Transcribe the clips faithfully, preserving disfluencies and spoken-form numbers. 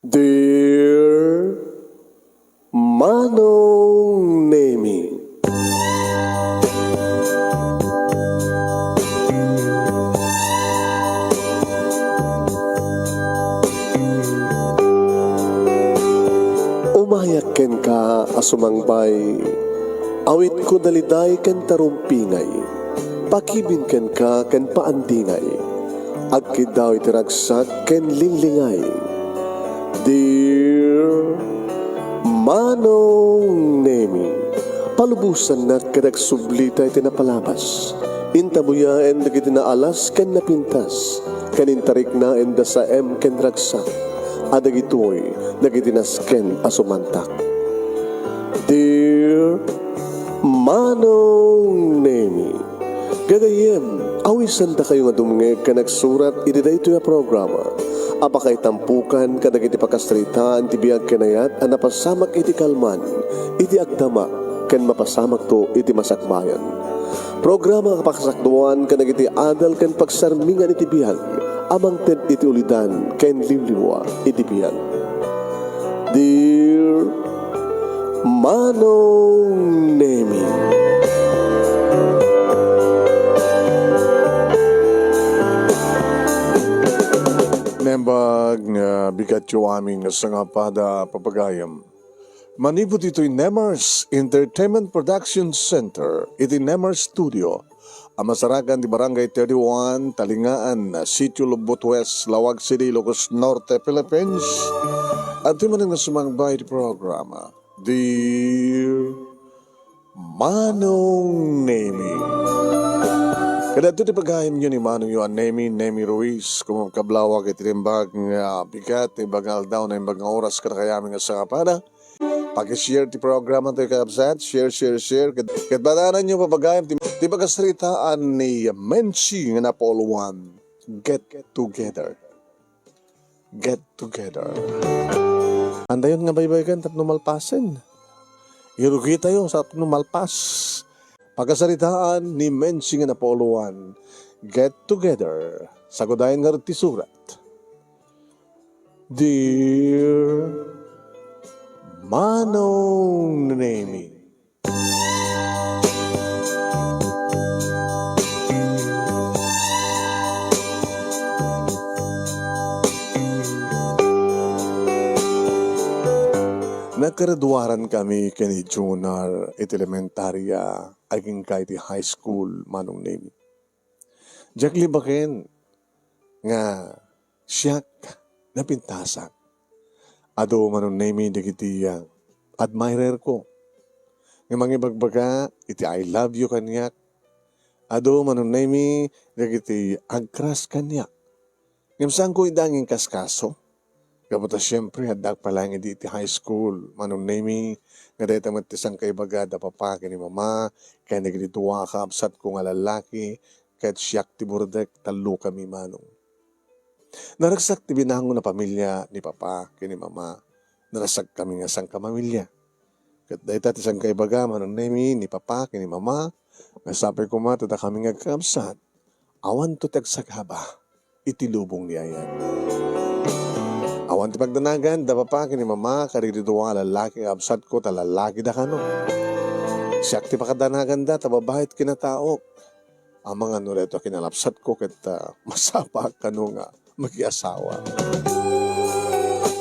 Dear Manong Nemi. Umayak kenka a sumangbay, awitko daliday ken tarumpingay, pakibin kenka ken paandingay, agkiddaw iti ragsak ken linglingay. Dear Manong Nemi, palubosannak ket agsublita iti napalabas. Intabuyaen dagiti naalas ken napintas, ken intariknaen da saem ken ragsak, a dagitoy dagiti nasken a sumantak. Dear Manong Nemi, gagayyem, awisandakayo nga dumngeg ken agsurat iti daytoy a programa a pakaitampokan kadagiti pakasaritaan ti biag ken ayat a napasamak iti kalman, iti agdama, ken mapasamakto iti masakbayan. Programa a pakasakduan kadagiti adal ken pagsarmingan iti biag a mangted iti ulidan ken liwliwa iti biag. Dear Manong Nemi. Nembag nga bigatyo amin nga sangapada, papagayam. Manipud itoy Nemars Entertainment Production Center iti Nemars Studio a masarakan ti Barangay thirty-one, Talingaan, Sitio Lubot West, Laoag City, Ilocos Norte, Philippines. Adtoy manen nga sumangbay iti programa, Dear Manong Nemi. Kadadto ti pagayamyo ni Manongyo a Nemi, Nemi Ruiz, kumakablawag iti nembag nga bigat, nembag nga aldaw, nembag nga oras kadakayamin nga sangapada. Paki-share ti programa tayo, kakabsat. Share, share, share. Ket, ket badananyo, papagayam, ti, ti pakasaritaan ni Menchi nga napauluan. Get together. Get together. Antayon nga baybay-an tapno malpasen. Irugitayo tapno malpas. Pakasaritaan ni Menchi nga napauluan. Get together. Sagudayen ngarud ti surat. Dear Manong Nemi. Nagkaraduaran kami ken ni Junar iti elementaria agingga iti high school, Manong Nemi. Diak libaken nga siak napintasak. Adu, Manong Nemi, dagiti, ah, admirerko nga mangibagbaga iti "I love you" kaniak. Adu, Manong Nemi, dagiti agcrush kaniak. Ngem saanko ida nga inkaskaso. Gapu ta siempre, addak pay laeng idi iti high school, Manong Nemi, nga dayta met ti sangkaibaga da papa ken ni mama, ken dagiti dua a kaabsatko nga lallaki, ket siak ti burdek, tallokami, Manong. Naragsak ti binangon a pamilia ni papa ken ni mama. Naragsakkami nga sangkapamilia. Ket dayta ti sangkaibaga, Manong Nemi, ni papa ken ni mama, nga sapay koma ta dakami nga agkakabsat, awanto ti agsagaba iti lubong ni ayat. Awan ti pagdanagan da papa ken ni mama kadagiti dua a lallaki nga kabsatko ta lallaki da kano. Siak ti pakadanaganda ta babai ti kinataok. Amangan no daytoy a kinalabsatko ket, ah, masapaak kano nga makiasawa.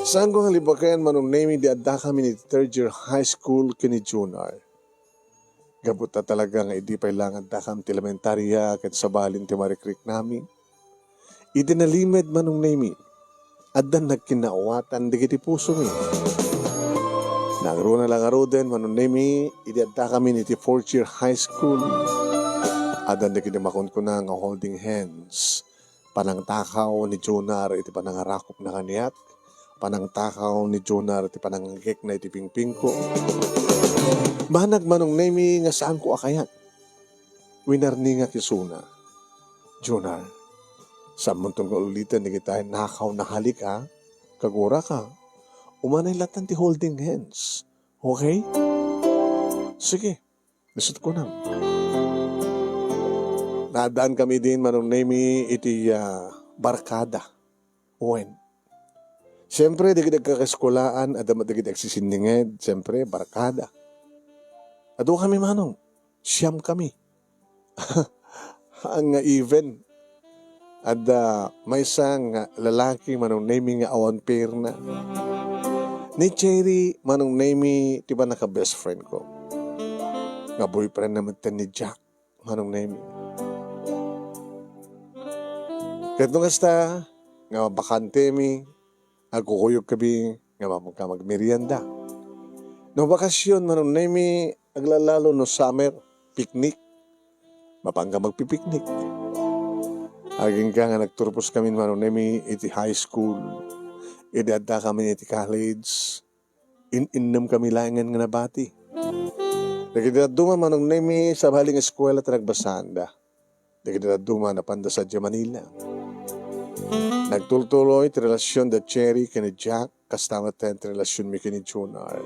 Saanko nga libaken, Manong Nemi, di addakami iti third year high school ken ni Junar. Gapu ta talaga nga idi pay laeng addakami ti elementaria ket sabalin ti marikriknami. Iti nalimed, Manong Nemi, addan nagkinnaawatan dagiti pusomi. Nangruna la ngaruden, Manong Nemi, idi addakami iti fourth year high school. Addan dagiti makunkuna nga holding hands. Panangtakaw ni Junar iti panangarakupna kaniak. Panangtakaw ni Junar iti panangngegna iti pingpingko. Banag, Manong Nemi, nga saanko a kayat. Winarningak isuna. Junar, saanmonto nga uliten dagiti nakaw a halik, a? Kaguraka, umanay latta ti holding hands. Okay? Sige, isut' kunam. Naaddankami idin, Manong Nemi, iti, ah, barkada. Wen, Siyempre, dagiti agkakaeskuelaan, adda met dagiti agsisindinged, siyempre, barkada. Adu kami, manong, siam kami. Nga even, adda maysa nga lalaki, Manong Nemy, nga awan pairna. Ni Cherry, Manong Nemy, ti pannaka-best friend ko. Nga boyfriend na metten ni Jack, Manong Nemy. Ket no kasta, nga bakantemi, agkukuyog kami nga mapangka magmerienda. No bakasion, Manong Nemy, aglalalo no summer, picnic. Mapangka magpipiknik. Agingga nga nagturpos kami, Manong Nemy, iti high school. Idi adda kami iti college, in-innem kami laengen nga nabati. Dagiti dadduma, Manong Nemy, sabali nga eskuela ti nagbasaanda. Dagiti dadduma, napanda sadiay Manila. Nagtultuloy ti relasion da Cherry ken ni Jack, kasta met ti relasionmi ken ni Jonar.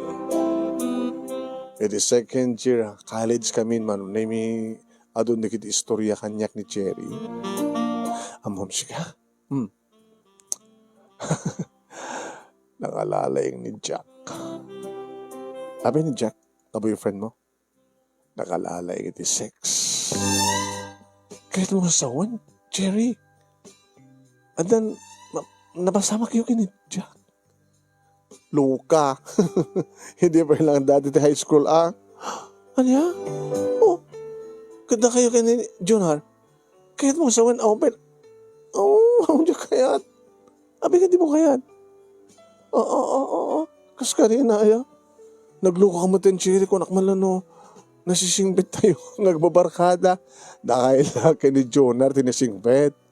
Iti second year college kami, Manong Nemy, adun dagiti istoria kaniak ni Cherry. Ammom, sika? Hmm. Nangalaing ni Jack. Abi ni Jack, a boyfriend mo? Nangalaing iti sex. Kayatmo nga sawen, Cherry. And then, ma-, napasamakyo ken ni Jack. Loka. Hindi pa lang dati ti high school, ah. Ania? Oh, kada kayo ken ni Jonar. Kayatmo nga sawen, open. Oh, ang kayat. Abi nga di mo kayat. Oo, oo, oo. Kas kanina, aya. Nagluko ka mo ten, Cherry, kung akman lang, no. Nasisingpet tayo, nagbabarkada. Dahil laki ni Jonar, tinisingpet.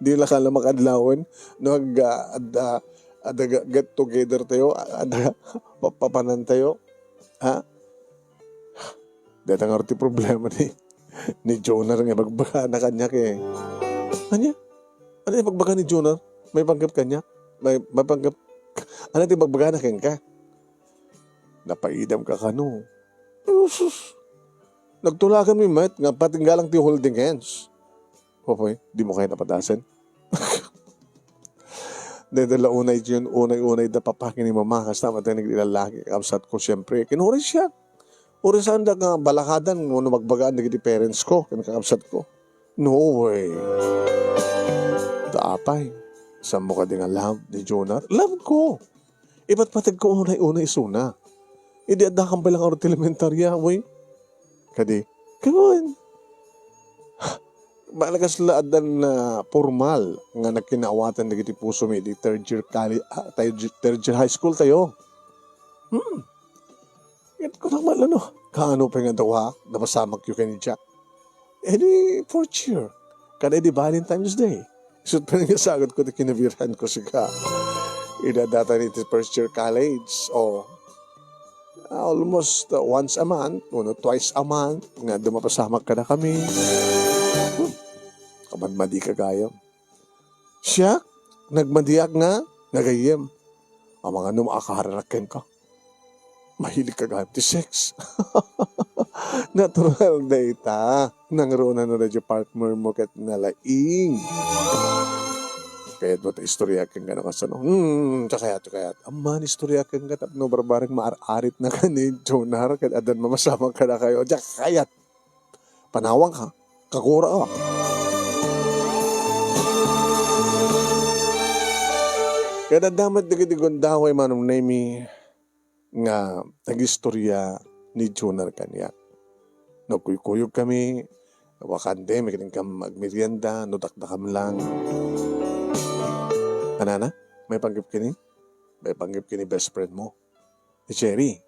Di la ka lang makadlawan. No, ag-, ah, ad-, ah, ada ga-, get together tayo, ada papapanan tayo. Ha? Deta nga ti problema ni, ni Jonar nga ibagbagana kaniak, eh. Ania? Ano ti ibagbaga ni Jonar? Maipanggep kaniak? May, maipanggep? Ano ti ibagbagana kenka? Napaidam ka kano? Usus! Nagtulagan mi met nga patinggalang ti holding hands. Popoy, di mo kaya napadasan? Dahil la unay diyon, unay-unay da papaki ni mama, kasta matay naglalaki, kakabsat ko, siyempre. Kinuray siya. Uri saan da nga balakadan, no, no magbagaan dagiti parents ko, ken kakabsat ko. No way. Ta apay, saan mo kadi nga love ni Jonar? Love ko. Ipatpateg ko unay-unay isuna. Idi adda kang balang arot elementarya, way. Kadi, come on. Malagas la addan na formal nga nagkinaawatan dagiti pusomi idi third year college, ah, third year, third year high school tayo. Hmm. Ket kunam man, ano, kaano pay nga dawa, napasamakyo ken ni Jack? Any fourth year, kada idi Valentine's Day. Isut' pay nga sagut ko ti kinabirhan ko, sika. Ida data ni ti first year college. O, ah, almost, uh, once a month, uno, twice a month, nga dumapasamak kada kami. Hmm. Kamadmadi ka gayam. Siak, nagmadiak nga, nga gayyem. Amangan no maakararak kenka. Mahilig ka gayam ti sex. Natural dayta. Nangruna no radio partner mo ket nalaing. Kayat mo ta istorya ken gano kasano. Hmm, tsakayat, tsakayat. Amman istorya ken ka tapno barbareng maar-arit na ka ni Jonar ket adan mamasamang ka na kayo. Tsakayat. Panawang ka. Kakura, oh. Kaya nadamat dagiti gundaway, Manong Nemy, nga agistorya ni Jonar kaniak. Nagkuykuyog kami, wakande, makiting kam agmerienda, no dakdakam lang. Anana, maipanggep kini? Maipanggep kini best friend mo? Ni Cherry.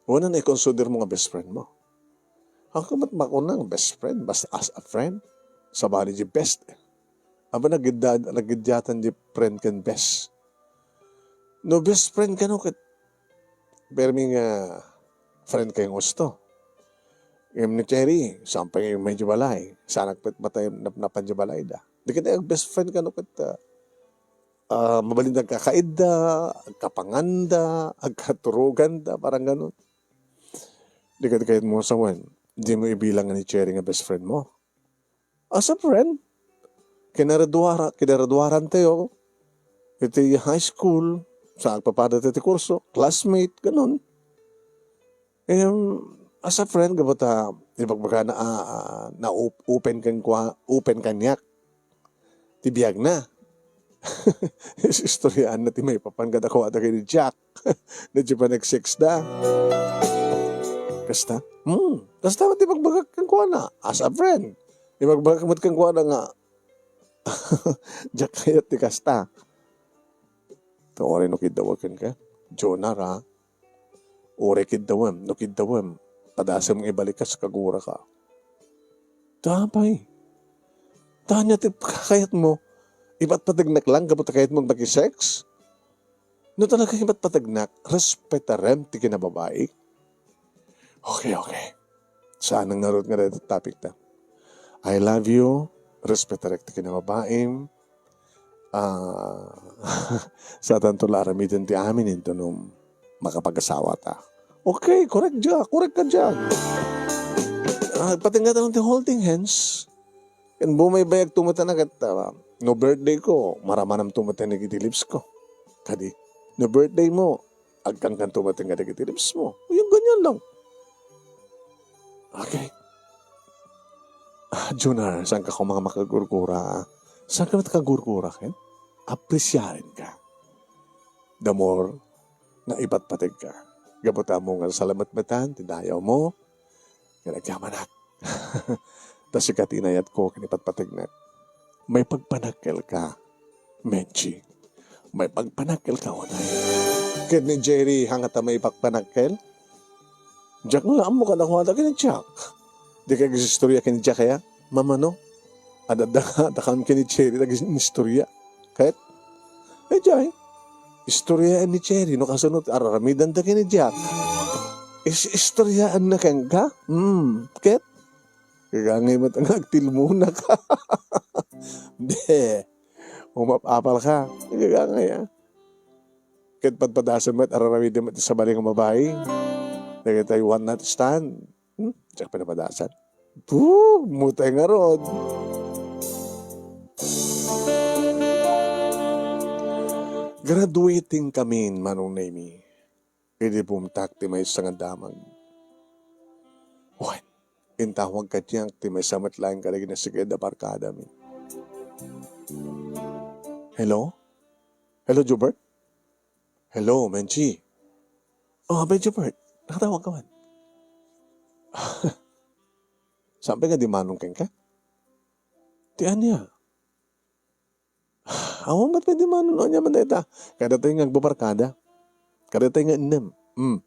Wano na i-consider mo nga best friend mo? Ako met makuna nga best friend, basta as a friend. Sabali di best. Aba, nagidda-, nagidyatan di friend ken best. No best friend kano ket permi nga friend kayo nga gusto. Ngem ni Cherry, saan pay nga immay di balay? Saanak met matay napnapan di balay da. Di ket ag-best friend kano ket, ah, ah, mabalin agkakaidda, agkapanganda, agkaturoganda, parang ganun. Di ka, di ka mo sawen, di mo ibilang ni Cherry nga best friend mo. As a friend, kinaraduara-, kinaraduaran tayo iti high school, Sa agpapada ti kurso, classmate, ganun. Em, as a friend, gapu ta, ibagbagana, ah, ah, na op-, open ken kua-, open kaniak ti biagna. Is-, istoryaanna ti maipapan kadakuada ken ni Jack. Medyo panagsex da. Kasta? Hmm. Kasta ti ibagbagak kenkuana, as a friend. Ibagbagak met kenkuana nga, Jack, kayat ti kasta. Uray no kiddawek kenka, Jonar, a. Uray kiddawem, no kiddawem, padasem nga ibalikas, kaguraka. Ta apay? Ta ania ti kakayatmo? Ipatpategnak lang gapu ta kayatmo makisex? No talaga ipatpategnak, respetarem ti kinababaik. Okay, okay. Saan nga ngarud nga dayta topic ta? I love you, respetarek ti kinababaim. Ah, satanto la aramiden ti amin inton no makapag-asawa ta. Okay, correct dia, correct ka diyan. Ah, pati nga ti holding hands. Ken bumaybayag tumeten a ket, ah, no birthday ko, maramanam tumeten dagiti lips ko. Kadi, no birthday mo, agkankan tumeten nga dagiti lips mo. Yung ganyan lang. Okay. Ah, Junar, saan ka kung mga makagurgura? Saan ka makagurgura, ken? Apresiaren ka. The more na ipatpateg ka. Gapu ta mo nga salamat metan, ti dayaw mo, nga nagyamanak. Ta sika ti inayat ko ken ipatpategnak. Maipagpanakkel ka, Menchi. Maipagpanakkel ka, unay. Ken ni Jerry, hangata maipagpanakkel? Diak nga ammo kadakuada ken ni Jack. Di ka agistorya ken ni Jack, aya? Mamano? Adda nga, dakam ken ni Jerry, nag-istorya. Ket? Eh, jay. Istoryaen ni Jerry, no kasano ti araramidanda ken ni Jack. Is-, istoryaenna kenka? Hmm, ket? Gagangay met nga agtilmuna ka. Be, umap-apal ka. Gagangay, ah. Ket padpadasem met, araramidem met ti sabali nga babai. Dagitay one night stand. Hmm? Diak pinapadasan. Puh, mutay ngarud. Graduating kamin, Manong Nemy. Idi bumtak ti maysa nga damag. Wen, intawag kaniak ti maysa met laeng kadagiti nasiked a barkadami. Hello? Hello, Jubert? Hello, Menchi. Oh, Abay Jubert, nakatawag ka man. Saan pay nga dimanong kenka? Ti ania? Awan met pay dimanon, ania man dayta? Kadatayo nga agbabarkada. Kadatayo nga ennem. Hmm.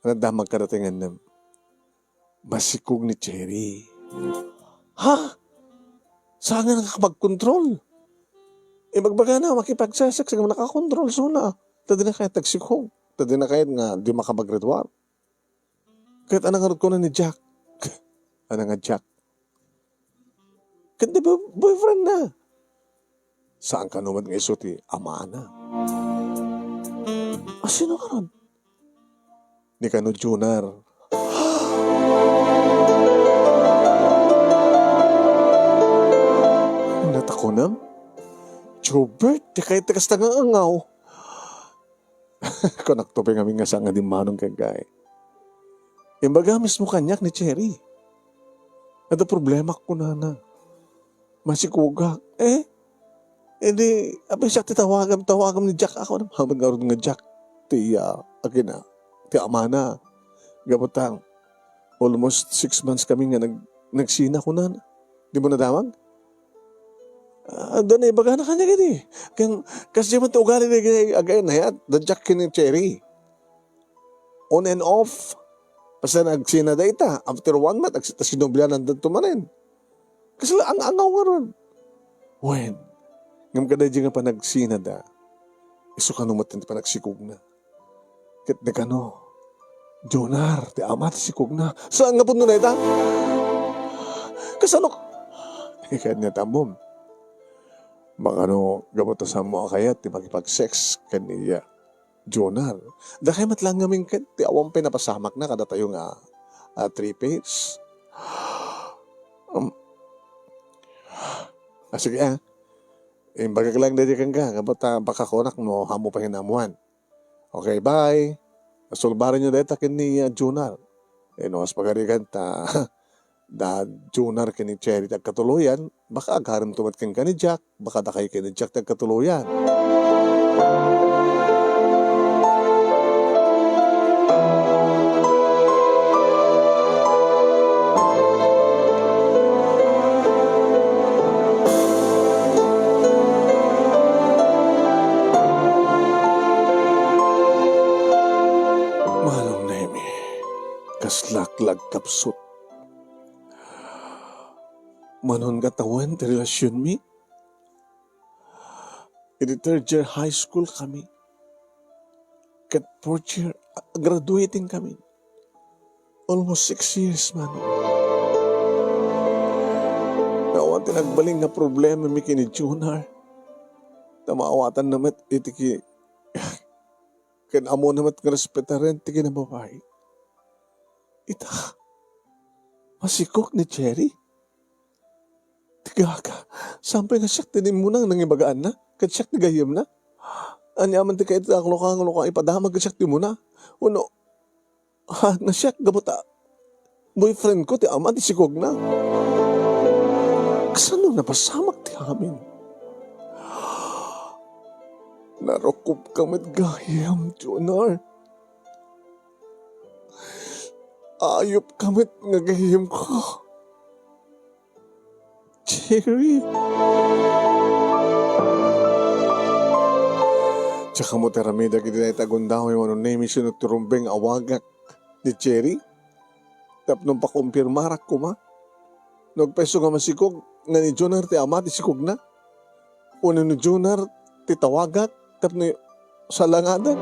Ano damag kadatayo nga ennem? Masikog ni Cherry. Ha? Saan nga nakakapagkontrol? Ibagbagana, makipagsesex, nga nakakontrol, suna. Ta di na kayat agsikog. Ta di na kayat nga di makapagreduar. Ket ano ngarud kuna ni Jack? Ano nga Jack? Ket di boy-, boyfriend na. Saan kano met nga isu ti amana? A, sino ngarud? Ni kano Junar. Natakunem? Jubert, di kayat ti kasta nga angaw. Kunakto pay ngamin nga saan nga dimmanon kenka. Imbaga mismo kaniak ni Cherry. Adda problemak kunana. Masikogak. Eh? Idi, apay siak ti tawagam, tawagam ni Jack. Ako, ano, haman ngarud nga Jack? Ti, ah, akin, ah, ti amana. Gapu ta, almost six months kami nga nag-, nagsina kunana. Di mo nadamag? Ah, da na ibagana kaniak idi. Ken, kas di man ti ugali dagiti ag-, ag-, nayat, da Jack ken ni Cherry. On and off. Basta nagsina dayta. After one month, agsi-, ta sinoblianan da tumanen. Kasla ang angaw ngarud. Wen, ngem kadaydi nga panagsinada, isu kano met ti panagsikogna. Ket ni kano, Jonar, ti ama ti sikogna. Saan nga pudno dayta? Kasano? Ikan niya tambom. Makano, gapu ta saan mo a kayat ti makipag-sex ken ni Jonar. Dakay met laeng ngamin ket ti awan pay napasamakna kadatayo nga, ah, three pairs. Um, ah, sige, ah. Imbagak lang daydi kenka, gapu ta baka kunak no ammo pay nga naammuan. Okay, bye. Sulbarenyo dayta ken ni, ah, Junar. Eh, no, kas pagarigan ta, da Junar ken ni Cherry ti agkatuloyan, baka agaremto met kenka ni Jack, baka dakay ken ni Jack ti agkatuloyan. Manong Nemi, kaslak la agkapsut. Manong nga tawen ti relasionmi. Idi third year high school kami, ket fourth year, ah, graduating kami. Almost six years, Manong. Awan ti nagbalin nga problemami ken ni Junar. Ta maawatanna met iti ki-, ken ammona met nga respetaren ti kinababai. Ita, masikog ni Cherry. Ti gaga, saan pay nga siak ti immuna nga nangibagaanna, ket siak ti gayyemna. Ania man ti kayat ti akloka nga loka ipadamag ket siak ti immuna? Wenno, ha, nga siak gapu ta boyfriend ko ti ama ti sikogna? Kasano napasamak ti amin? Narukobka met gayyem, Junar. Ayupka met nga gayyemko. Cherry. Diak ammo ti aramidek iti dayta a gundaway, Manong Nemi, sino ti rumbeng awagak ni Cherry tapno pakumpirmarak koma no agpayso nga masikog nga ni Junar ti ama ti sikogna. Wenno ni Junar ti tawagak tapno salangadak.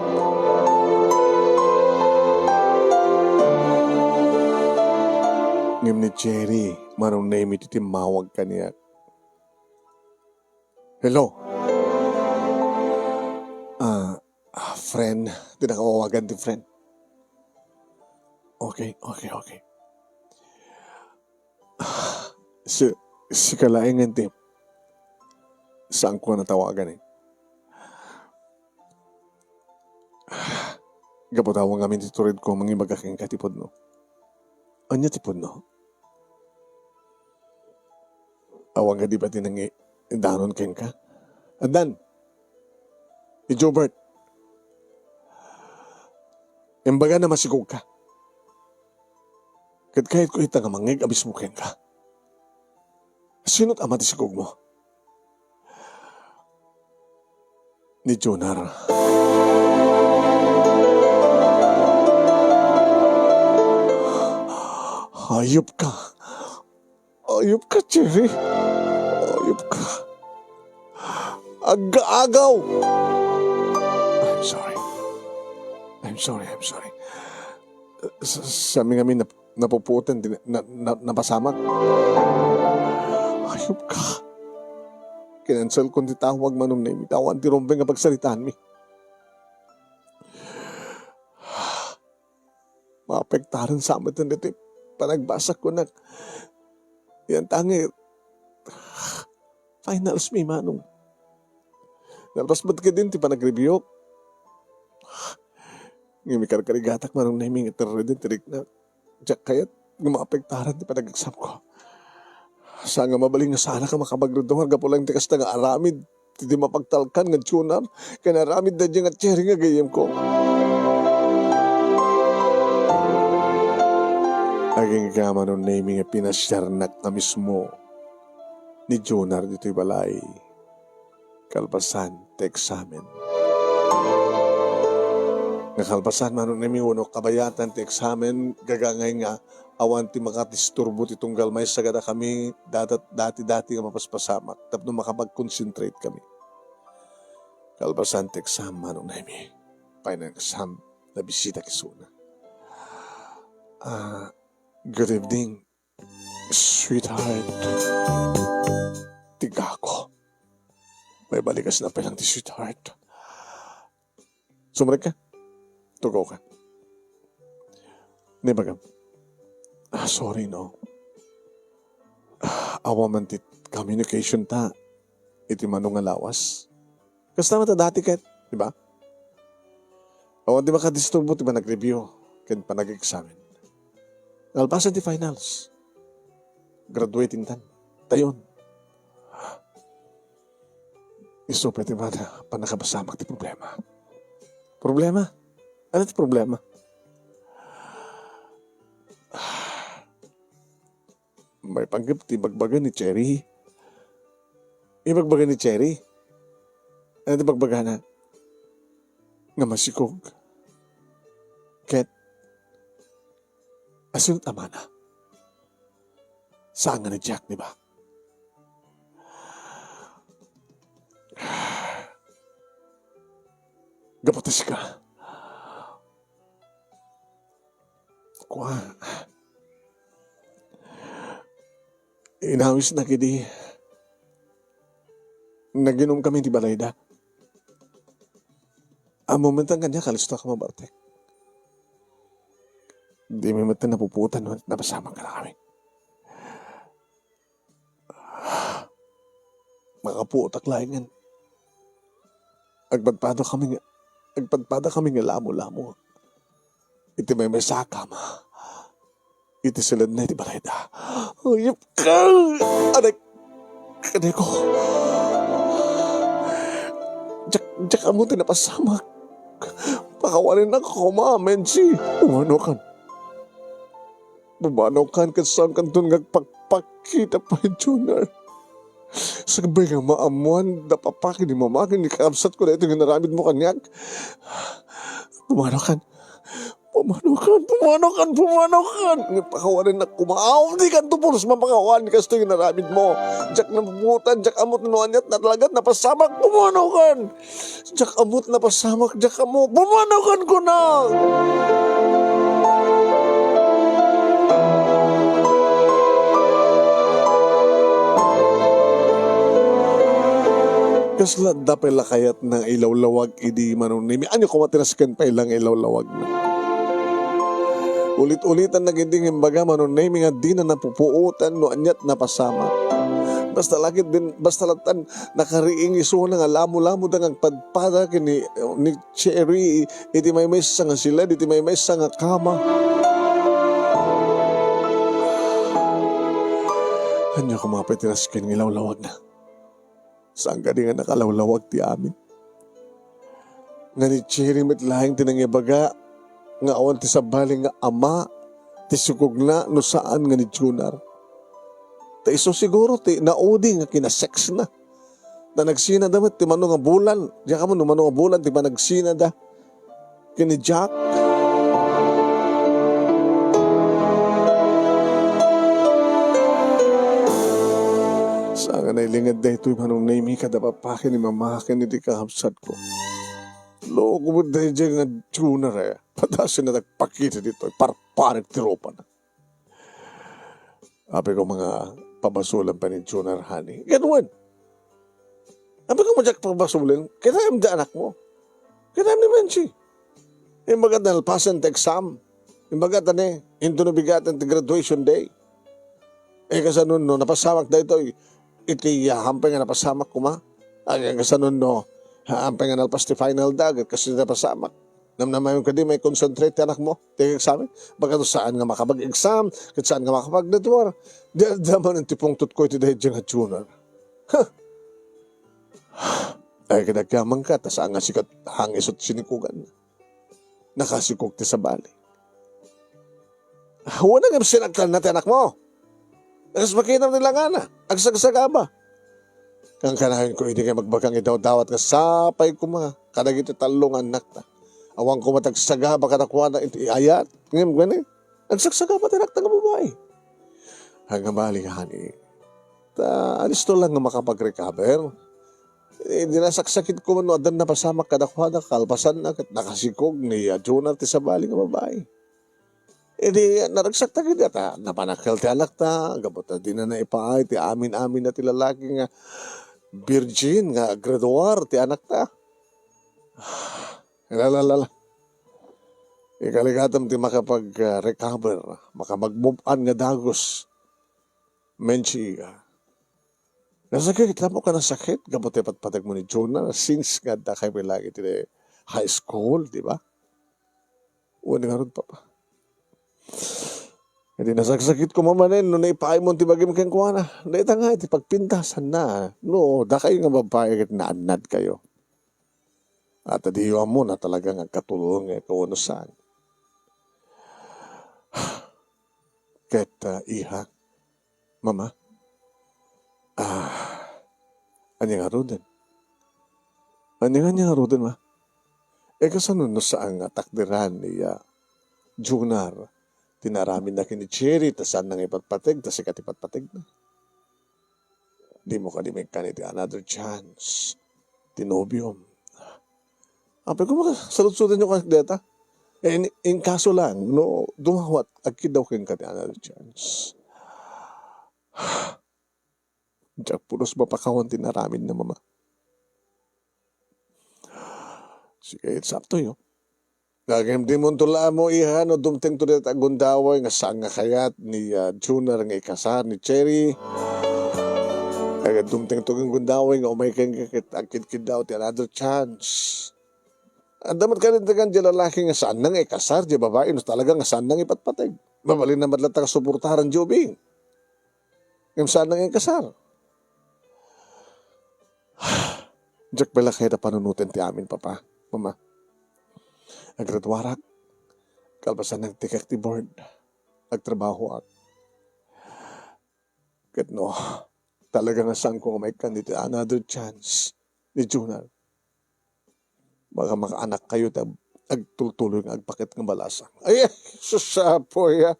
Ngem ni Cherry, Manong Nemi, ti timmawag kaniak. Hello? Ah, ah, friend. Ti nakawawagan ti friend. Okay, okay, okay. Si, sika laengen ti saanko a natawagan, eh. Gapu ta awan ngamin ti turedko mangibaga kenka ti pudno. Ania ti pudno? Awan kadi pay ti nangidanon kenka? Addan, ni Jobert, imbagana masikogka. Ket kayatko ita nga mangngeg-abismo kenka. Sino ti ama ti sikogmo? Ni Junar. Hayopka. Hayopka, Cherry. Hayopka. Agaagaw! I'm sorry. I'm sorry, I'm sorry. Sa-, saan mi ngamin nap-, napupuotan ti na-, na-, napasamak? Hayopka. Kinanselkon ti tawag, Manong Nemi, ta awan ti rumbeng a pagsaritaanmi. Maapektaran sa met daytoy panagbasak, kunak. Yan tangir. Finals mi, Manong. Nalpas met kadin ti panagrebiewok. Ngem ikarkarigatak, Manong Nemi, nga ti reden ti riknak. Diak kayat nga maapektaran ti panag-examko. Saan nga mabalin nga saanak a makapaggraduar gapu laeng ti kasta nga aramid ti, ti mapagtalkan nga Junar, ken aramid daydiay nga Cherry nga gayyemko. Agingga, Manong Nemi, nga pinasiarnak a mismo ni Junar ditoy balay kalpasan ti eksamen. Nga kalpasan, Manong Nemi, wenno kabayatan ti eksamen, gagangay nga awan ti makadisturbo ti tunggal maysa kadakami, dati, dati-dati nga mapaspasamak tapno makapag-concentrate kami. Kalpasan ti exam, Manong Nemi, final exam, nabisita isuna. Ah, good evening, sweetheart. Ti gago. Maibalikas na pay lang ti sweetheart. Sumrek ka? Tugaw ka. Ni bagam. Ah, sorry, no. Ah, awan man ti communication ta. iti mano nga lawas. Kasta met a dati ket, di ba? Awan ti makadisturbo ti panag-review ken panag-examine. Nalpasen ti finals. Graduating tan. Dayon. Isu pay ti bana, pannakapasamak ti problema. Problema? Ano ti problema? Maipanggep ti ibagbaga ni Cherry. Ibagbaga ni Cherry? Ano ti ibagbagana? Nga masikog. Ket, asinot amana? Saan nga ni Jack, di ba? Gapu ta sika. Kua. Inawisnak idi naginumkami ti balayda. Ammom met kaniak, kalistok a mabartek. Dimi met napupuotan no napasamak kadakami. Makapuotak laengen. Agpadpadakami nga, agpadpadakami nga lamo-lamo iti maymaysa a kama iti siledna iti balayda. Ayup ka! Anak! Kadeko! Diak, diak ammo ti napasamak. Pakawalinnak koma, Menchi. Umanokan. Pumanakan ket saankanton nga agpakpakki ta pay, Junior. Sakbay nga maammoan da papa ken ni mama ken ni kakabsatko daytoy nga inaramidmo kaniak. Pumanakan. Pumanakan, pumanakan, pumanakan. Nga pakawalinnak koma. Aw, dikanto pulos mapakawan kastoy nga inaramidmo. Diak napupuotan, diak ammo no aniat na talaga napasamak. Pumanakan. Diak ammo ti napasamak, diak ammo. Pumanakan, kunak! Kasla adda pay la kayatna nga ilawlawag idi Manong Nemi. Ania koma ti nasken pay la nga ilawlawagna? Ulit-ulitanna ketdi nga imbaga, Manong Nemi, nga dina napupuotan no aniat napasamak. Basta la ketdin, basta lattan nakariing isuna nga lamo-lamoda nga agpadpada ken ni, ni Cherry iti maymaysa nga siled, iti maymaysa nga kama. Ania koma pay ti nasken nga ilawlawagna? Saan kadi nga nakalawlawag ti amin? Nga ni Cherry met laeng ti nangibaga nga awan ti sabali nga ama ti sikogna no saan nga ni Junar. Ta isu siguro ti naudi nga kinasexna. Ta nagsinada met ti mano nga bulan. Diak ammo no mano nga bulan ti panagsinada ken ni Jack. Saan nga nailinged daytoy, Manong Nemi, kada papa ken ni mama ken iti kakabsatko. Loko met daydiay nga Junar, eh. Padasen a nagpakita ditoy, parparik ti rupana. Apay koma nga pabasolen pay ni Junar, honey. Ket wen, apay koma diak pabasolen? Kitaem ti anakmo. Kitaem ni Menchi. Imbaga ta nalpasen ti exam. Imbaga ta ne, inton bigaten ti graduation day. Eh, kasano no napasamak daytoy? Iti, ah, hampay nga napasamak koma. Ay, kasano no, ha, hampay nga nalpas ti final da, ket kasdi napasamak. Namnamaem kadi, mai-concentrate ti anakmo ti exam? Baka to saan nga makapag-exam, ket saan nga makapag-deduar. Di adda manen ti pungtotko iti daydiay nga Junar. Huh! Ay, kadagkamanka, ta saan nga sika hangis iti sinikugan. Nakasikog ti sabali. Wen, ngem sinaklanna ti anakmo. Kas makita ti langana, agsagsagaba. Kankanayon ko idi nga magbakang idawdawat nga sapay koma kadagiti tallo nga annakta. Awan koma ti agsagaba kadakuada iti ayat. Ngem kani, agsagsagaba ti annakta nga babai. Ay, nga bali, honey. Ta, alisto lang nga makapag-recover. Eh, di nasaksakit ko man no addan napasamak kadakuada, kalpasanna, ket nakasikog ni Junar ti sabali nga babai. Idi naragsakta ketdi, ta napanakkel ti anakta, gapu ta dina naipaay ti amin-aminna ti lalaki nga virgin nga aggraduar ti anakta. La, la, la, la. Ikaligatam ti makapag-recover, makapag-move on nga dagus. Menchi, ah. Nasakit, ammok a nasakit gapu ti patpategmo ni Jonah since nga adda kayo pay la iti high school, di ba? Wen ngarud, Papa. Idi nasaksakit ko manen no naipaaymo ti bagim kenkuana. Dayta nga iti pagpintasanna. No, dakayo nga babbai ket naannad kayo. At diyo ammo na talaga nga agkatulong nga ikaw no saan. Ket, ah, iha, Mama, ah, ania ngaruden? Ania, ania ngaruden, Ma? E, kasano no saan nga takderan ni, ah, Junar ti naaramidna ken ni Cherry ta saanna nga ipatpateg ta sika ti patpategna? Dimo kadi maikkan iti another chance ti nobiom? Apay, koma, saludsodanyo kadi dayta. E, in, in kaso lang, no, dumawat, agkiddaw kenka ti another chance. Diak pulos mapakawan ti inaramidna, Mama. Sige, it's up to you. Ngem dimonto la ammo, iha, no dumtengto dayta a gundaway nga saan nga kayat ni, ah, Junar nga ikasar ni Cherry. Ngem dumtengto ken gundaway nga umay kenka ket agkidkiddaw ti another chance. Adda met kalintegan diay lalaki nga saanna nga ikasar diay babai no talaga nga saanna nga ipatpateg. Mabalinna met latta nga suportaran diay ubing. Ngem saanna nga ikasar. Diak pay la kayat a panunoten ti amin, Papa, Mama. Agraduarak. Kalpasan, nagtekak ti board. Agtrabahoak. Ket no talaga nga saanko nga maikkan iti another chance ni Junar, baka makaanak kayo ti ag-, agtultuloy nga agbaket nga balasang. Ay, ay, sus, apoy, ah.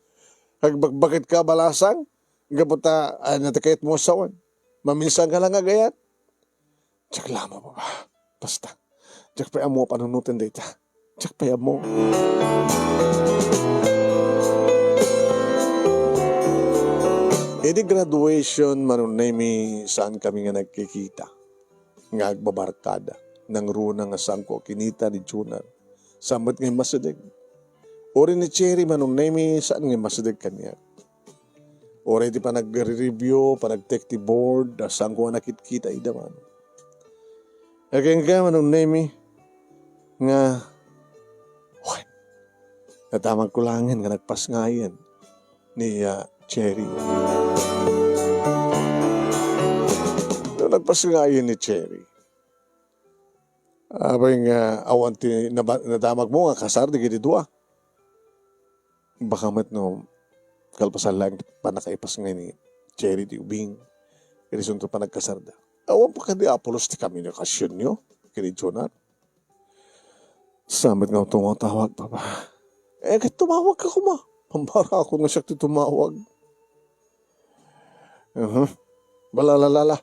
Agbakbaket ka balasang? Gapu ta, ah, natikayat mo sawen. Maminsan ka lang agayat. Diak la ammo, Papa. Basta, diak pay ammo a panunoten dayta. Diak pay ammo. Idi graduation, Manong Nemy, saan kami nga nagkikita nga agbabarkada. Nangruna nga saanko a kinita ni Junar. Saan met nga immasideg. Uray ni Cherry, Manong Nemy, saan nga immasideg kaniak. Uray ti panagre-review, panagtek ti board, a saanko a nakitkita ida man. Kenka, Manong Nemy, nga, uy, nadamagko laengen nga nagpasngayen ni, ah, Cherry. No, nagpasngayen ni Cherry. Apay nga awan ti naba-, nadamagmo nga kasar dagiti dua? Baka met no kalpasan laeng ti pannakaipasngay ni Cherry ti ubing, isunto panagkasarda. Awan pa kadi a pulos ti komunikasionyo ken ni Junar? Saan met nga tungo a tawag, Papa. Eh, ket tumawagka koma. Pambarakon nga siak ti tumawag. Mhm. Bala, la, la, la.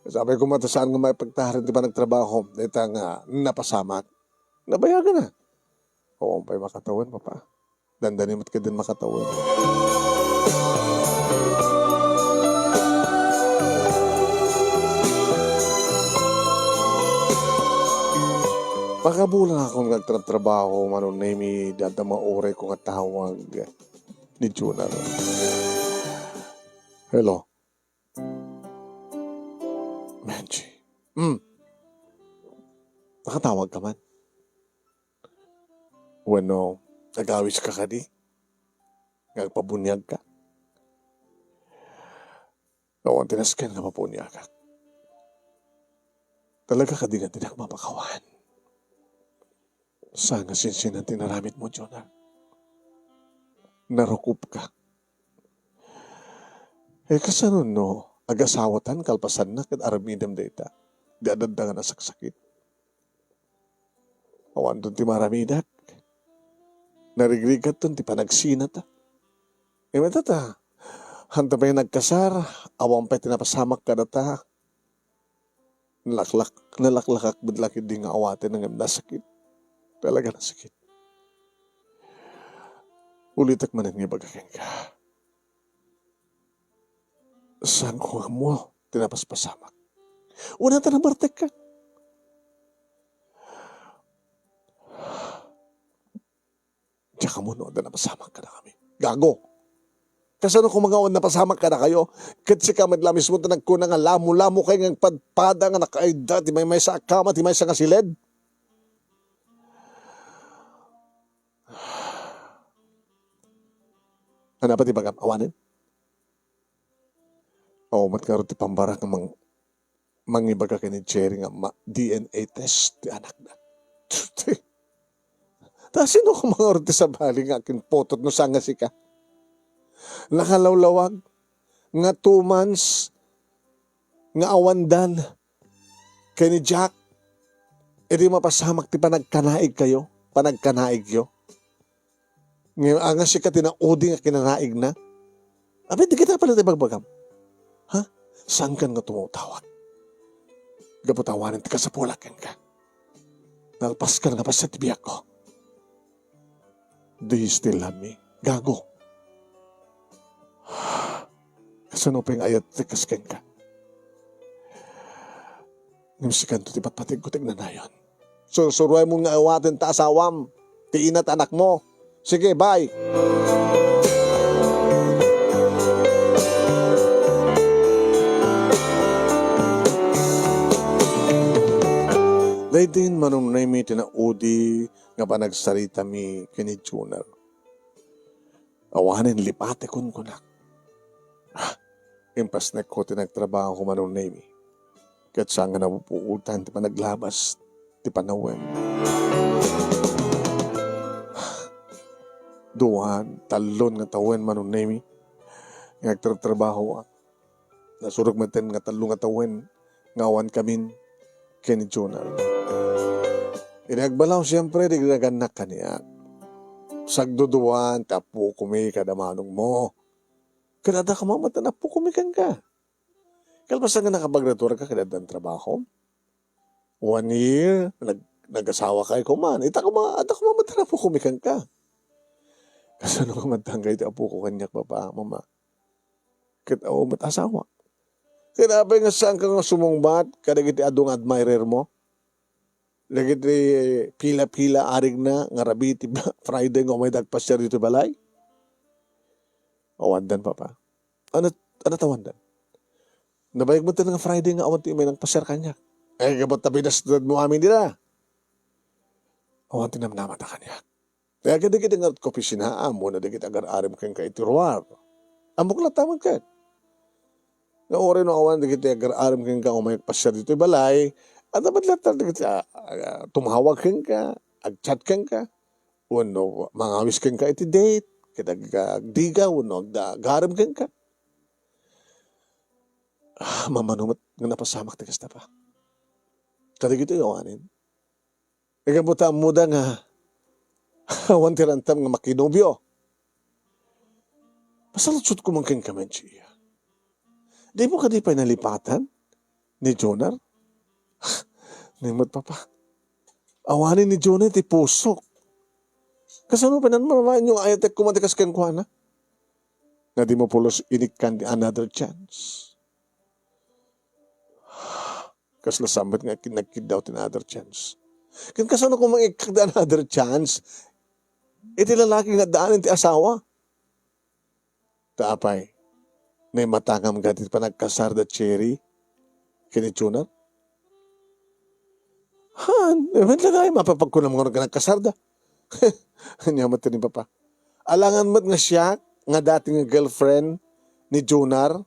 Sabi ko, mata, saan nga maipagtarin ti panagtrabaho? Dayta nga napasamak. Nabayagan na. Awan pay makatawen, Papa. Dandani met kadin makatawen. Makabulan akon nga agtrabtrabaho, Manong Nemy, dada mauray ko nga tawag ni Junar. Hello? Menchi. Hmm. Nakatawag ka man? Wenno, agawis ka kadi? Nga agpabuniag ka? Awan ti nasken nga mapuniagak. Talaga kadi nga dinak mapakawan? Saan nga sinsinan ti inaramidmo, Jonah? Narukopka. Eh, kasano no agasawatan kalpasanna ket aramidem dayta? Di adda nga nasaksakit. Awanton ti maramidek. Narigrigaton ti panagsinata. Imita ta, hanta pay nagkasar, awan pay ti napasamak kadata. Nalaklak-, nalaklakak met la ketdi nga awaten ngem nasakit. Talaga nasakit. Ulitek manen nga ibaga kenka. Saanko nga ammo ti napaspasamak. Una ta nabartekka. Diak ammo no adda napasamak kadakami. Gago! Kasano koma nga awan napasamak kadakayo? Ket sika met la mismo ti nagkuna nga lamo-lamo kay nga agpadpada nga nakaayda ti maymaysa a kama, ti maysa nga siled. Ano pa ti bagam? Awanen? Oo, met ngarud ti pambarak nga mang-, mangibaga ken ni Cherry nga ma-, D N A test ti anakna. Ta sino koma ngarud ti sabali nga akinputot no saan nga sika? Nakalawlawag nga two months nga awandan ken ni Jack, idi mapasamak ti panagkanaigkayo, panagkanaigyo. Nga, nga sika ti naudi nga kinanaigna. Apay, dagita pay la ti bagbagam. Ha? Saankan nga tumawtawag? Gapu ta awanen ti kasapulak kenka. Nalpaskan nga bassit ti biagko. Do you still love me? Gago. Kasano pay nga ayat ti kas kenka? Ngem sikanto ti patpategko ti agnanayon. Sursuruem nga awaten ta asawam, ti ina ta anakmo. Sige, bye. Daytoyen Manong Nemy ti naudi nga panagsaritami ken ni Jonar. Awanen lipatek kunkunak. Ah, impasnekko ti nagtrabaho, Manong Nemy. Ket saan nga napupuotan ti panaglabas ti panawen. Duan, tallon nga tawen, Manong Nemy, nga agtratrabaho. Nasurok metten nga tallo nga tawen nga awan kamin ken ni Jonar. Idi agbalaw, siempre, di nagannak kaniak. Sagduduan ti apokomi kada manongmo. Ket adda koma met ti apokomi kenka. Kalpasan nga nakapagraduarka ket addan trabahom. One year, nag-, nagasawa kay koma. Ita koma, adda koma met ti apokomi kenka. Kasano nga mantangka iti apoko kaniak, Papa, Mama? Ket awan met asawa. Ket apay nga saanka nga sumungbat kadagiti adu nga admirer mo? Dagiti pila-pila arigna nga rabii ti Friday nga umayda agpasiar ditoy balay? Awandan, Papa. Ano, ano tawandan? Nabayag mo nga Friday nga awan ti umay nagpasiar kaniak. Ay, gapu ta binasdadmo amin dida. Awan ti namnamada kaniak. Kaya kadagiti ngarud ka opisina, ammona dagiti agar-arim kenka iti ruar. Ammok latta met ket. Nga uray no awan dagiti agar-arim kenka umay agpasiar ditoy balay, adda met latta dagiti, ah, ah, tumawag kenka, ag-chat kenka, wenno mangawis kenka iti date, ket ag-, agdigaw, wenno agda-, agarim kenka. Ah, mamano met nga napasamak ti kasta, Pa. Kadagitoy awanen. Gapu ta ammoda nga awan ti rantam nga makinobio. Masaludsodko man kenka, Menchie. Dimo kadi pay nalipatan ni Jonar? Ni met, Papa. Awanen ni Jonar ti pusok. Kasano pay namnamaenyo nga ayatek koma ti kas kenkuana? Nga dimo pulos inikkan ti another chance. Kasla sa met nga kin-, nagkiddaw ti another chance. Ken kasano koma nga ikkak ti another chance iti lalaki nga addaan ti asawa? Ta apay, naimatangam gayam ti panagkasar da Cherry ken ni Jonar? Haan, wen la gayam, apay pagkunam nga nagkasar da. Ania met ni Papa. Alangan met nga siak nga dati nga girlfriend ni Jonar,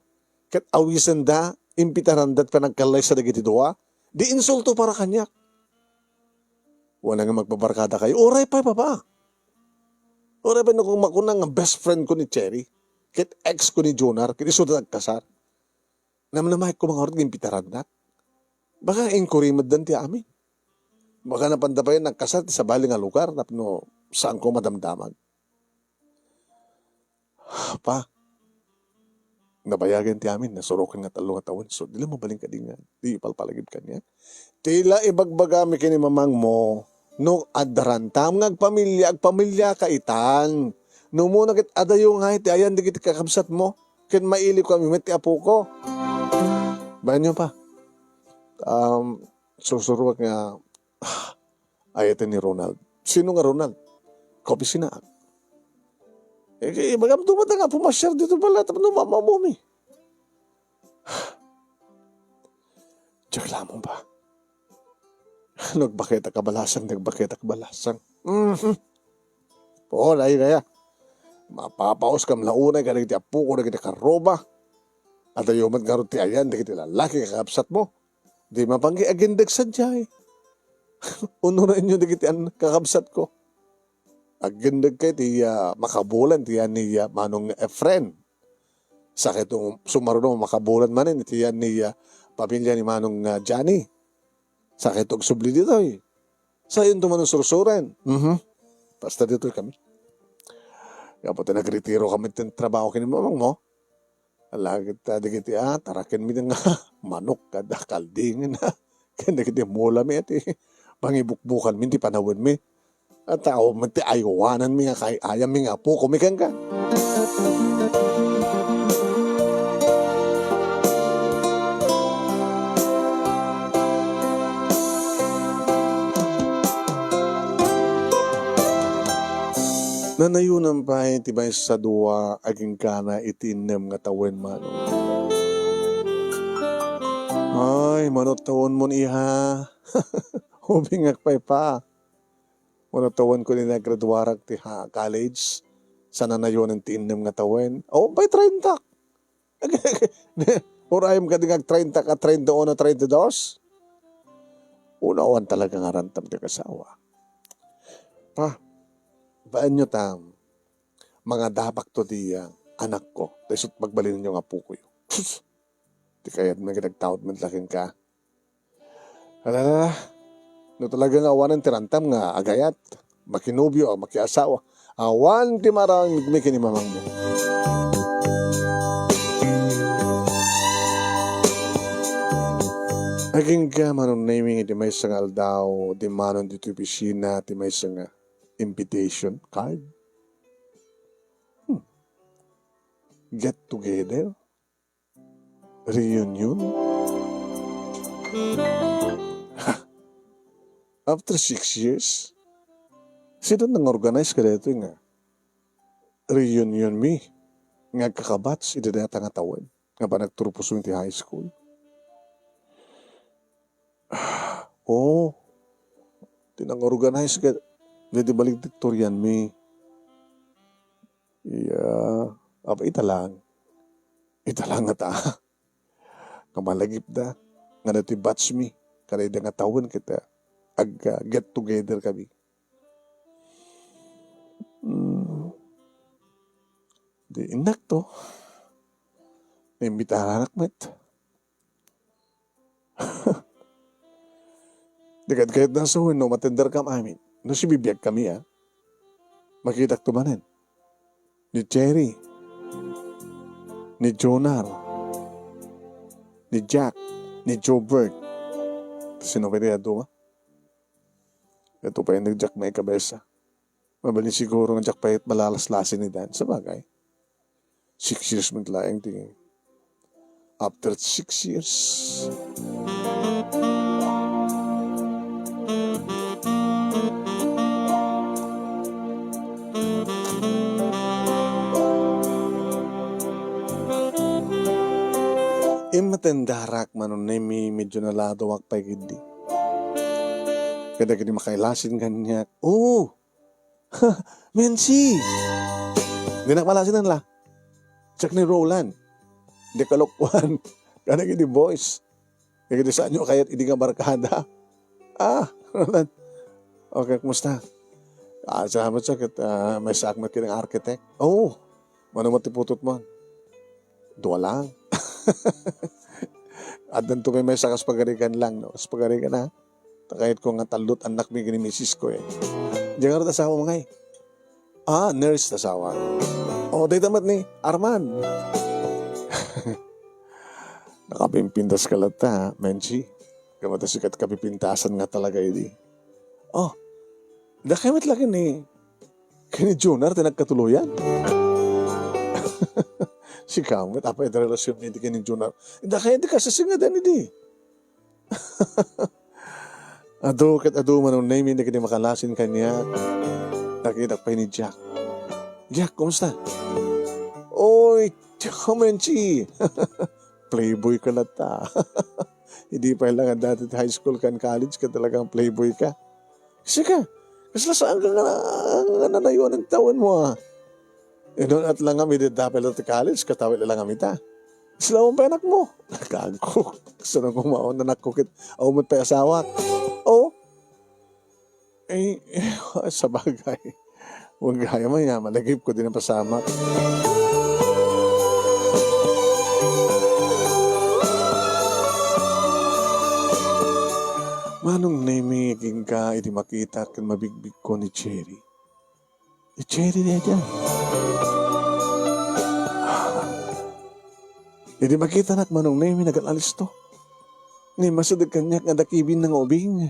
ket awisenda, impitaranda ti panagkallaysa dagiti dua, di insulto para kaniak. Wen nga magbabarkadakayo, uray pay, Papa. Uray pay no kung makuna nga best friend ko ni Cherry, ket ex ko ni Jonar, ket isu ti nagkasar. Namnamaek koma ngarud nga impitarandak. Baka inkuri met dan ti amin. Baka napanda pay nagkasar ti sabali nga lugar tapno saan ko madamdamag. Pa, nabayagen ti amin, nasuroken nga tallo nga tawen, so, di la mabalin kadi nga, di ipalpalagip kaniak. Ti la ibagbagami ken ni mamangmo, no adda rantam nga agpamilia, agpamiliaka itan. No umuna ket adayo nga iti ayan dagiti kakabsatmo, ket mailiw kami met ti apoko. Bayanyo, Pa. Um, sursuruak nga, ah, ayaten ni Ronald. Sino nga Ronald? Kaopisinaak. Eh, kay ibagam, dumata nga pumasiar dito pala, tapno mamamomi. Diak lamang ba? Nagbaket a kabalasang, nagbaket a kabalasang. Mhm. Pulay kaya. Mapapaus kam la unay kadagiti apok dagiti karruba. Adayo met ngarud ti ayan dagiti lallaki kakabsatmo. Di mapanggi agindeg sadiay. Unorenyo dagiti an-, kakabsatko. Agindegkay ti, ah, makabulan ti yan ni, ah, Manong Efren. Sakayto, sumaruno makabulan manen ti yan ni, ah, pamilya ni Manong, ah, Johnny. Sakayto agsubli ditoy. Sayonto man sursuren. Mhm. Basta ditoy kami. Gapu ta nagretiro kami ti trabaho ken ni mamangmo. Alagad ta dagiti, ah, tarakenmi nga manok kada kaldingen, ah. Ken dagiti mulami, ah, ti pangibukbukanmi ti panawenmi. A tao met ti aywananmi nga kay-ayammi nga apokomi kenka. Nanayonan pay ti maysa dua a ginggana iti innem nga tawen, Manong. Ay, mano tawenmon, iha. Ubingak pay pa. Mano tawenko ni nagraduarak ti ha-, college, sa nanayonan ti innem nga tawen. Awan pay treinta. Urayem kadi nga agtreinta ka, treinta uno, treinta dos? Unawan talaga nga rantam ti kasawa. Pa, baenyo ta, mangadapakto ti, ah, anakko. Ta isut' pagbalinenyo nga apokoyo. Sus! Ti kayatmi nga agtaud met la kenka. Alala, no talaga nga awanen ti rantam nga agayat, makinobio, makiasawa, awan ti maramidmi ken ni mamangmo. Agingga, Manong Nemy, iti maysa nga aldaw, dimmanon ditoy opisina ti maysa nga invitation card. Hmm. Get together? Reunion? Ha! After six years, sino nang-organize kadaytoy nga reunion mi nga agkakabatch iti dayta nga tawen nga panagturposmi ti high school? Oh, ti nang-organize ka, daydi valedictorian mi. Iya, apa ita lang? Ita lang nga ta. Nga malagipda, nga daytoy batch mi, kadayda nga tawen ket, ah, ag-, ah, get together kami. Hmm. Di innak to. Naimbitaranak met. Di kad kayat nasawen no matender kam amin. No sibibiag kami, ah. Makitak to manen. Ni Jerry. Ni Jonar. Ni Jack. Ni Jobert. Sino pwede adu, ah? Ito pa yung nag-Jack may kabesa. Mabalin siguro nga diak pay malalaslasing ni Dan. Sabagay, six years met laeng ti, after six years. Immatendarak, Manong Nemy, medyo naladawak pay ketdi. Kadagiti makailasin kaniak, "Oh, Mensi!" Dinak malasinan la. Check ni Roland. Di kalokuan. Kadagiti boys. Dagiti saanyo kayat idi nga barkada. Ah, Roland. Okay, kumusta? Ah, salamat sa ket, ah, maysaak met ken architect. Oh, mano met ti putotmo? Dua lang. Addanto pay maysa kas pagarigan lang, no? Kas pagarigan, ha? Ta kayatko nga tallo ti annakmi ken ni misisko, eh. Diay ngarud asawam ngay? Ah, nurse ti asawa. Oh, dayta met ni Arman. Nakapimpintas ka latta, ha, Menchi? Kamu ta sikat kapipintasan nga talaga idi. Oh, dakay met la ken ni, ken ni Jonar ti nagkatuloyan. Sika met, apay ti relasionmi idi ken ni Jonar? Dakay ti kasasingadan idi. Adu ket adu, Manong Nemy, dagiti makalasin kaniak. Nakitak pay ni Jack. "Jack, kumusta?" "Oy, Menchi! Playboy ka latta." Idi pay lang a dati ti high school ken college ket talagang playboy ka. Sika, kasla saan ka nga, nga nanayuan ti tawenmo, a? Inun-at lang ngem idi dapay latta ti college, katawen lang ngem ita. Islaw pay anakmo. Gago. Kasano nga umaon anakko ket awan met pay asawak? O? Eh, sabagay. Wen gayam aya, malagipko ti napasamak. Manong Nemi, agingga idi makitak ken mabigbigko ni Cherry. Ni Cherry daydiay. Idi makitanak, Manong Nemi, nagal-alisto. Ngem masideg kaniak nga adda kibinna nga ubing.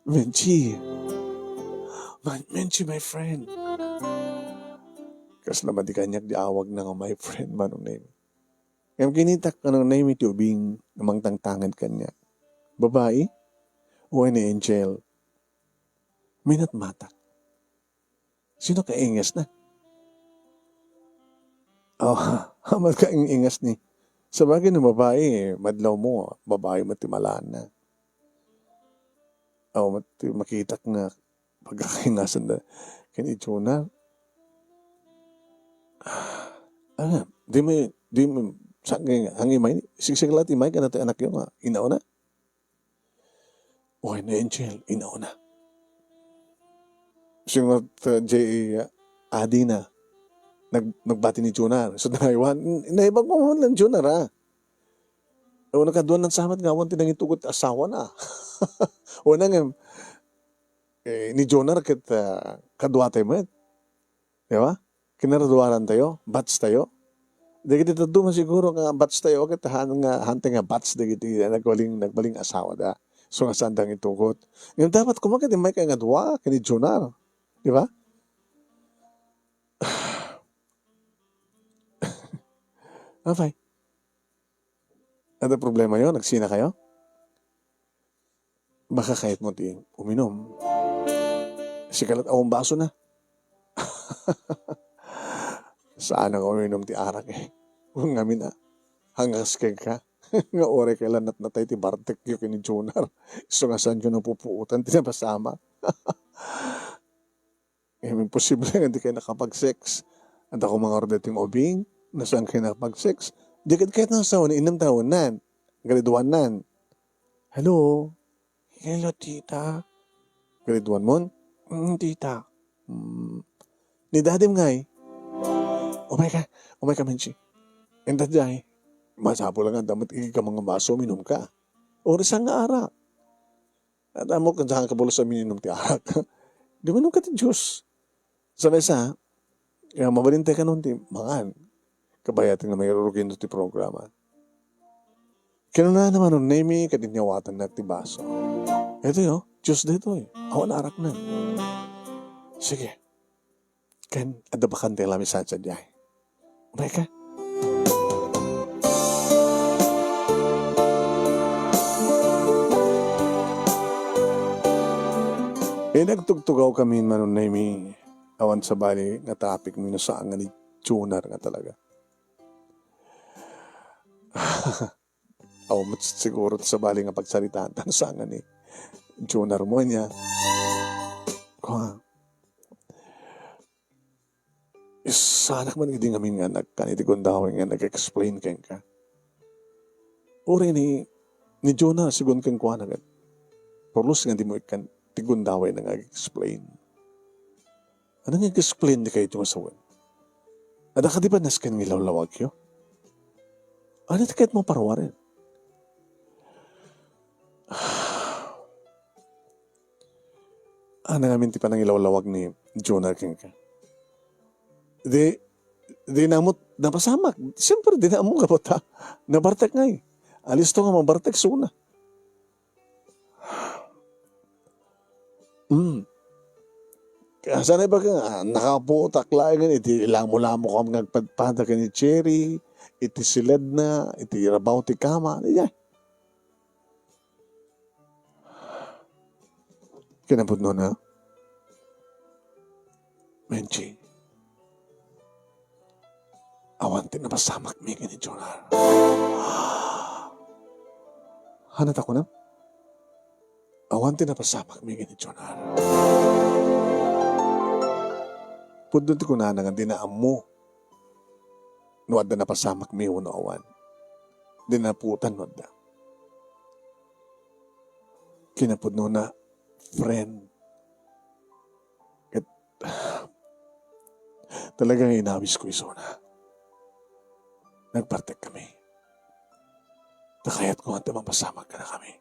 "Menchi. Man-, Menchi, my friend." Kasla madi kaniak ti awagna nga my friend, Manong Nemi. Ngem kinitak, Manong Nemi, ti ubing nga mangtangtanged kaniak. Babai? Wen, ni Angel. Minatmatak. Sino kaingesna? O, awan kaing-inges ni. Sabagay, no babai, madlawmo, babai met ti malaanna. Awan met ti makitak nga pagkakaingasanda ken ni Jonah. Ania, di may, di may, sa-, ang imay, siksik la ti may, kanat anakyo nga, inauna. Wen, ni Angel, inauna. Singot, uh, J A, uh, adina. Nag-, nagbati ni Jonah. So, naiwan, naiwan ko man lang Jonah, a. O, nakaduan lang sa met nga awan ti nangitugot ti asawana. O, nangem, eh, ni Jonah ket, uh, kaduatayo met. Di ba? Kinaraduanan tayo, batch tayo. Dagiti dadduma siguro nga batch tayo, ket han nga, hantay nga batch dagiti nagbaling, nagbaling asawada. So, nga saan dang itugot. Ngem dapat koma ket immay kay nga dua, ken ni Jonah. Di ba? Apay. Ano problema yo? Nagsina kayo? Baka kayatmo ti uminom. Sika la't awan basona. Saan nga uminom ti arak, eh. Wen ngamin, a. Hangas kenka. Nga uray kay la natnatay ti bartekyo ken ni Jonah. Isu nga saanyo napupuotan ti napasamak. Ngem imposible nga di kayo nakapag-sex. Adda koma nga order ti ubing, no saan kayo nakapag-sex. Di ket ket nang sawen, innem tawennan. Grade one nan. Hello? Hello, tita. Grade one mon? Mm, tita. Mm. Ni dadim ngay? Umay ka, umay ka, Menchi. Inda jay. Masapul nga adda met igi ka mga baso, minum ka. Uray saan nga arak. At amo, ken saan kabulos a mininom ti arak. Di man ka ti juice. Sa maysa, ya, mabalin tayo kanon ti mangan. Kabayatan nga mairurugindo ti programa. Kinuna naman ni Nemi, ket inyawatannak ti baso. Ito yo, juice dito eh. Awan arak na. Sige. Ken adda bakante a lamisan sadiay. Umay ka. Inagtugtugaw kami, Manong Nemi. Awan sabali nga traffic, minusaan nga ni Jonah nga talaga. Awan met siguro ti sabali nga pagsaritaan, ta saan nga ni Jonah mo niya. Kua, saanak man idi ngamin nga nagkan iti gundaway nga nag-explain kenka. Uray ni, ni Jonah, sigun kenkuana ket, pulos nga dimo ikkan ti gundaway nga nag-explain. Ania nga explain ti kayatyo nga sawen? Adda kadi panas ken nga ilawlawagyo? Ania ti kayatmo a paruaren? Ania ngamin ti panangilawlawag ni Jonah kenka? Di, di namot napasamak. Siyempre, di namot nga bata. Nabartek ngay. Alisto nga mabartek, suna. Mm. Kasano ba ka nga, nakaputak laeng iti lamo-lamokam nga agpadpada ken ni Cherry, iti siledna, iti rabaw ti kama, aya. Kinapudnona, Menchi, awan ti napasamakmi ken ni Jonar. Ania ti kunam? Awan ti napasamakmi ken ni Jonar. Pudno ti kunana nga dina ammo no adda napasamakmi wenno awan. Dina napuotan no adda. Kinapudnona, friend, ket talaga nga inawisko isuna. Nagpartek kami. Ta kayatko nga adda mapasamak kadakami.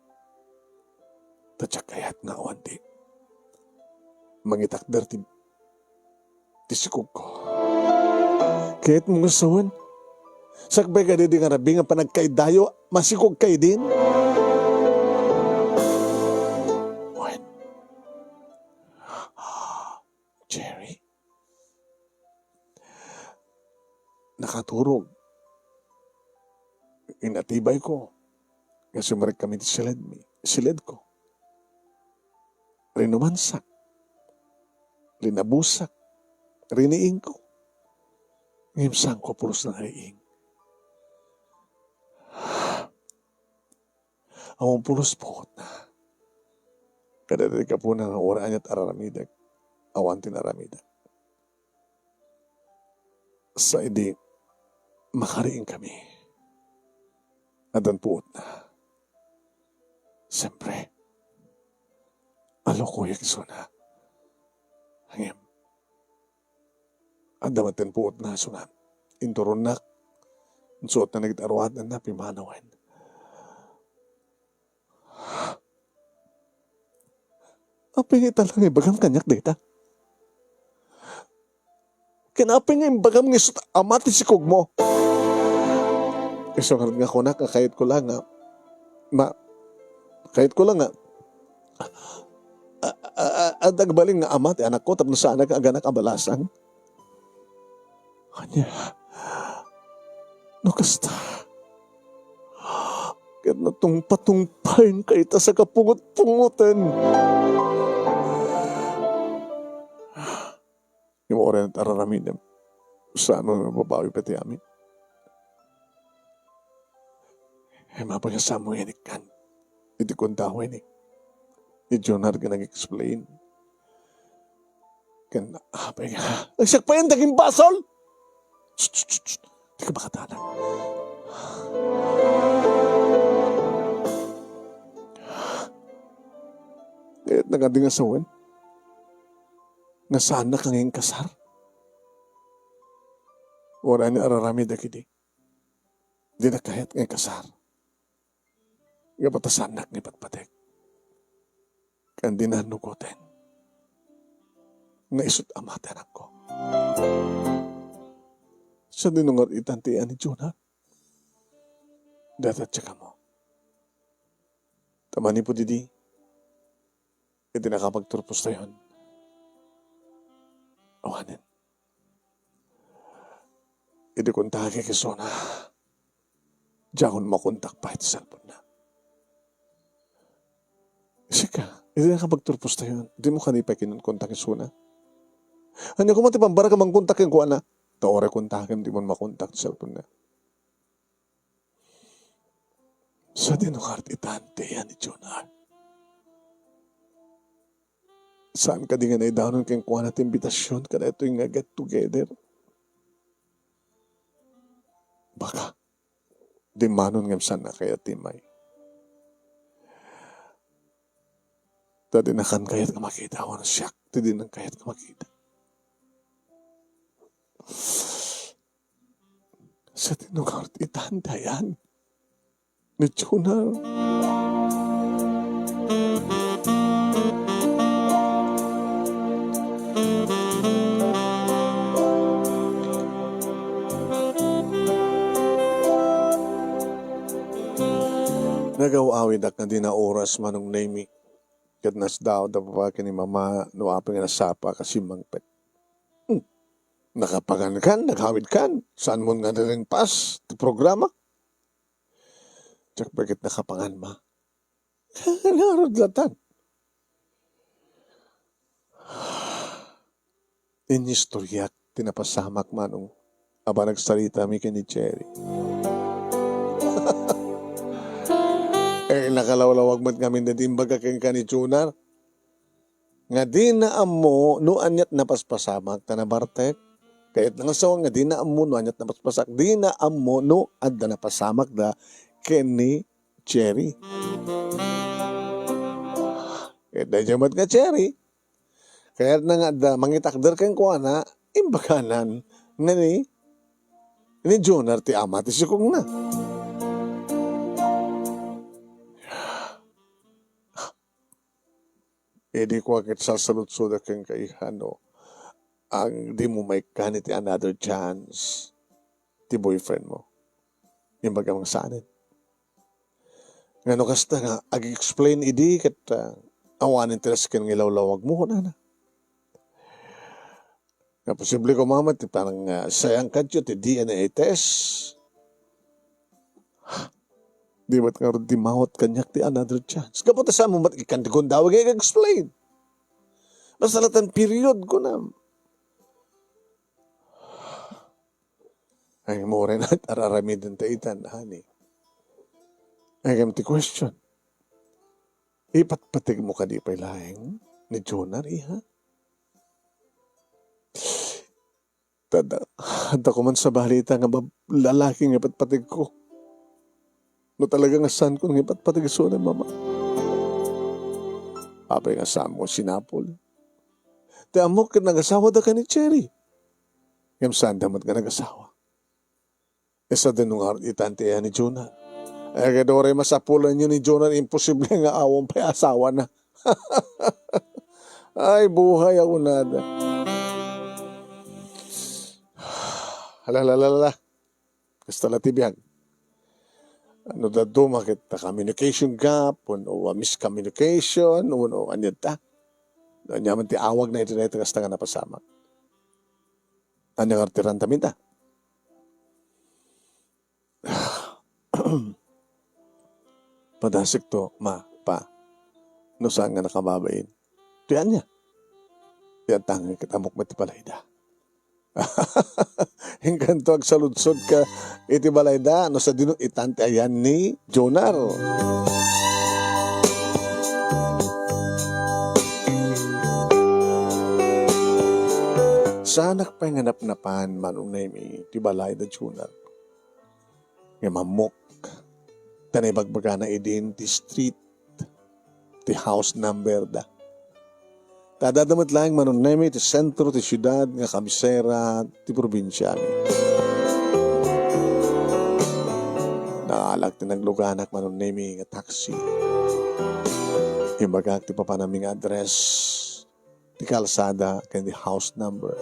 Ta diak kayat nga awan ti mangitakder ti, ti sikogko. Kayatmo nga sawen? Sakbay kadi nga rabii nga panagkaidayo, masikogka idin? Wen, Jerry, nakaturog. Inatibayko nga simrekami ti siledmi, siledko. Rinumansak. Linabusak. Riniingko. Ngem saanko pulos nga nariing. Awan pulos puotna. Kadagiti gapuna nga uray aniat a aramidek, awan ti naaramidek. Sa idi makariing kami, addan puotna. Siempre, alukoyak isuna. Ngem, adda met ti puotna, isuna. Inturonnak. Insuotna dagiti aruatenna, pimmanawen. Apay nga ita lang ibagam kaniak dayta? Ken apay nga imbagam nga isu ti ama ti sikogmo? Isu ngarud nga kunak nga kayatko lang nga ma-, kayatko lang nga a-, a-, a-, adda agbalin nga ama ti anakko tapno saanak nga aganak a balasang. Ania, no kasta, ket natungpatungpaenka ita sakapungot-pungoten. Ngem uray aniat a aramidem, saan nga mababawi pay ti amin. Ay, mapay nga saanmo nga inikkan iti kunta wenno ni Jonar nga nag-explain. Ken apay nga, ay, siak pay dagiti basol! Shh, shh, shh, shh. Dika makatanak. Kayatna kadi nga sawen nga saannak nga inkasar? Uray aniat a aramidek idi. Dina kayat nga inkasar. Nga batasannak nga ipatpatek. Ken dina nugoten nga isu ti ama ti anakko. Sadino ngarud itan ti ayan ni Jonar? Dayta ti kamo. Ta manipud idi, iti nakapagturpostayon, awanen. Idi kuntaak kenkuana, diakon makontak pay ti cellphone-na. Sika, idi nakapagturpostayon, dimo kadi pay kinonkontak isuna? Ania koma ti pambaraka mangkontak kenkuana? Ta uray kontakem, dimo makontak ti cellphone-na. Sadino ngarud itan ti ayan ni Jonar? Saan kadi nga naidanon kenkuana ti imbitasion kadaytoy nga get together? Baka, dimmanon ngem saanna kayat ti immay. Ta dinakan kayat nga makita, wenno siak ti dinan kayat nga makita. Sadino ngarud itan ti ayan ni Jonar? Nagaw-awidak nga dina oras, Manong Nemy, ket nasdaaw da papa ken ni mama no apay nga nasapa a simmangpet. Hmm. Nakapangankan, nagawidkan, saanmon nga naringpas ti programa? Diak pay ket nakapangan, Ma. Ngarud latan. Inistoriak ti napasamak, Manong, a panagsaritami ken ni Cherry. Eh, nakalawlawag met ngamin daydi imbaga kenka ni Junar nga dina ammo no aniat napaspasamak ta nabartek. Kayatna nga sawen nga dina ammo no aniat napaspasak, dina ammo no adda napasamakda ken ni Cherry. Ket daydiay met nga Cherry, kayatna nga adda mangitakder kenkuana, imbaganan nga ni, ni Junar ti ama ti sikongna. Idi kua ket salsaludsodak kenka, iha, no, ang dimo maikkan iti another chance ti boyfriend mo. Imbagam nga saanen. Nga no kasta nga ag-explain idi ket, ah, awan interes ken nga ilawlawag mo, kunana. Nga posible koma met ti parang, ah, sayang kadyo ti D N A test. Di met ngarud dimawat kaniak ti another chance. Gapu ta saan mo met ikkan ti gundaway nga ag-explain. Basta latan period, kunam. Ay, mo rin at araramiden ta itan, honey. Ay, kam ti question. Ipatpatig mo kadi pay laeng ni Jonar, iha? Tada, adda ko man sa balita nga bab-, lalaki nga ipatpatig ko. No talaga nga saan ko nga ipatpatig isu ni Mama. Apay nga saan mo sinapol? Ti ammok ket nagasawa da ken ni Cherry. Ngem saan da met nga nagasawa. Isa din nung ar-, itan ti iya ni Jonah. Ay, kaya doray masapulan yun ni Jonah, imposible nga awan pay asawa na. Ay, buhay ako nada. Hala, hala, hala, hala. Kasta la ti biag. Ano da dumakit ta communication gap, o, o miscommunication, o, o, anya ta? Anya man ti awag na iti dayta kasta nga napasamak. Anya nga artiran ta minta? Padasik to, ma, pa. No saan nga nakababain. Ti anya? Ti antangay ket ammok met ti balayda. Inkanto agsaludsod ka iti balayda, no sadino itan ti ayan ni Jonar. Saanak pay nga napnapan, Manong Nemi, ti balay da Jonar. Ngem ammok, ta naibagbagana idin ti street, ti house number da. Ta adda met laeng, Manong Nemi, ti sentro ti siudad nga kabisera ti probinsiami. Naalak ti nagluganak, Manong Nemi, nga taxi. Imbagak ti papanami nga address ti kalsada ken ti house number.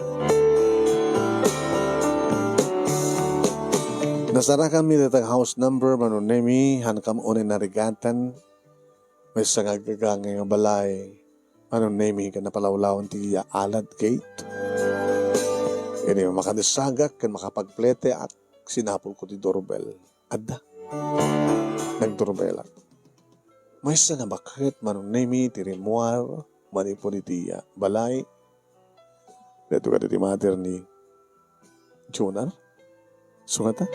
Nasarakanmi dayta nga house number, Manong Nemi, haankam unay narigatan. Maysa nga agagangay nga balay, Manong Nemi, ken napalawlawen ti alad gate. Idi makadessagak ken makapagpleteak, sinapolko ti doorbell. Adda. Nagdoorbellak. Maysa nga baket, Manong Nemi, ti rimmuar manipud iti, ah, balay. Daytoy kadi ti mother ni Jonar? Sungata?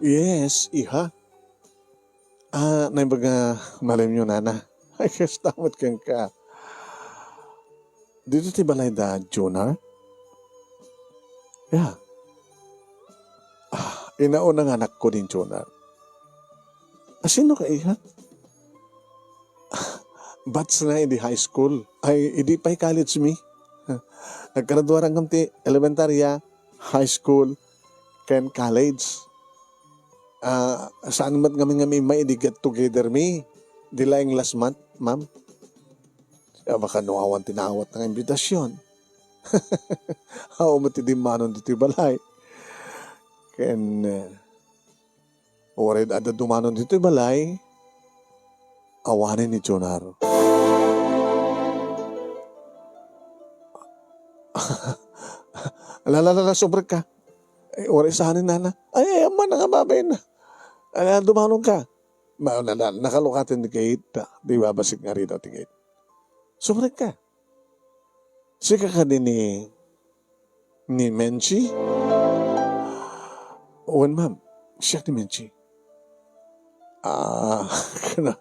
Yes, iha. Ah, naimbag nga malimyo, nana. Ay, kasta met kenka. Dito ti balay da Jonar? Ya. Ah, inauna nga anakko din Jonar. Asino ka, iha? Batch na idi high school. Ay, idi pay college mi. Naggraduaran kam ti elementarya, high school, ken college. Ah, saan met ngamin nga immay idi get together mi. Di laeng last month, ma'am. Ah, baka no awan ti naawat nga imbitasyon. Awan met ti dimmanon ditoy balay. Ken, eh, uray adda dumanon ditoy balay, awanen ni Jonar. Ala, ala, ala, subrek ka. Eh, uray saanen, nana. Ay, ay, amman, nangababain na. Ala, dumanon ka. Ma-, na-, na-, nakalukaten ti gate, ta, di ba, bassit nga ridaw ti gate. Sumrekka. Sika kadi ni, ni Menchi? Wen, ma'am. Siak ni Menchi. Ah, kana,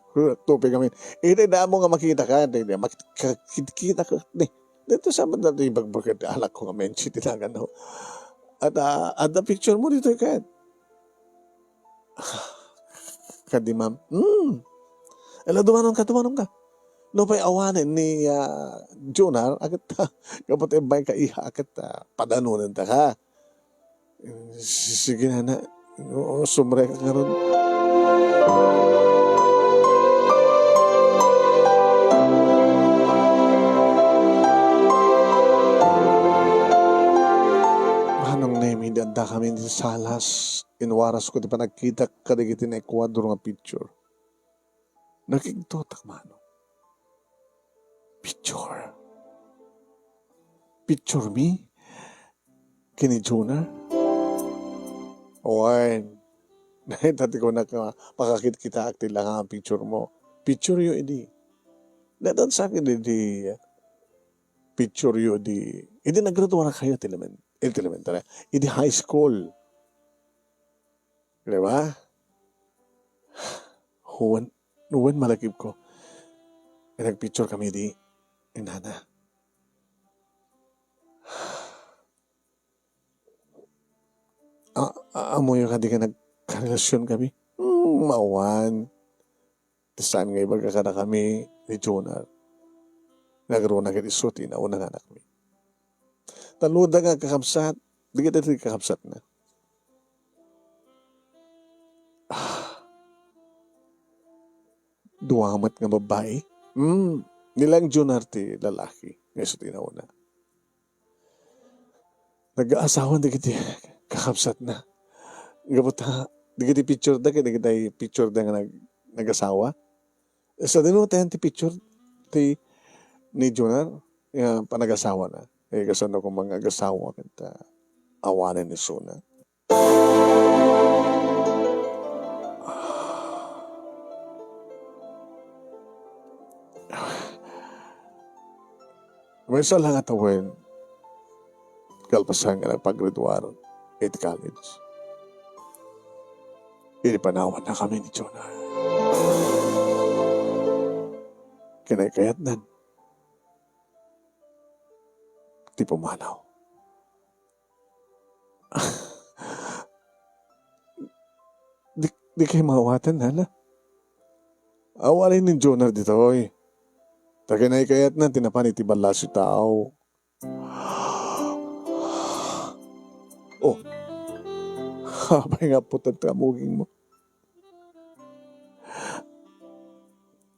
tupig amin. Iti damo nga makitaka, di, di, makit-, ka-, kit-, kitaka, di. Dito sa banda, di, bagbagad, anak ko nga Menchi, tinagan, no? At, ah, adda picture mo dito, ket. Kadi, ma'am. Hmm. Ala, dumanon ka, dumanon ka. Nupay awanen ni, ah, Junar, aket, gapu ta imbay ka iha, aket, ah, padanonenta ka. Sige, nana. Oo, sumrek ka ngarud. Manong Nemi, adda kami ni salas. Inwaras ko ti panagkitak kadagiti naikuadro nga picture. Nakigtotak, mano. Picture? Picture me? Ken ni Junar? Wen. Dayta ti kunak nga pakakitkitaak ti langa nga picture mo. Picture yo idi. Dayta sa akin idi picture yo idi. Idi naggraduar kayo ti elemen-, eh, ti elementary. Idi high school. Di ba? Wen, wen malakip ko. Nagpicture kami di, inana. A-, a-, amoyo kadi nga nagkarelasyon kami? Hmm, awan. Ti saan nga ibaga kadakami ni Junar. Nagruna ket isu ti nauna nga anakmi. Talloda nga kakabsat, dagiti kakabsatna. Ah. Dua met nga babbai. Hmm, ni Lang Junar ti lalaki nga isu ti nauna. Nag-aasawan dagiti kakabsatna. Gapu ta, dagiti picture da, ket dagiti picture da nga nag-, nag-asawa. Sadino tayan ti picture ti ni Junar nga panagasawana. Eh, kasano kung mga agasawa ket, ah, awanen isuna. Maysa la nga tawen, kalpasan nga nagpagraduar iti college, idi panawanna kami ni Jonah. Kinaykayatnan ti pumanaw. Di, di kay maawaten, nana. Awanen ni Jonah ditoy. Ta kinaykayatna ti napan iti ballasi tao. Oh. Apay nga puted ti amugingmo?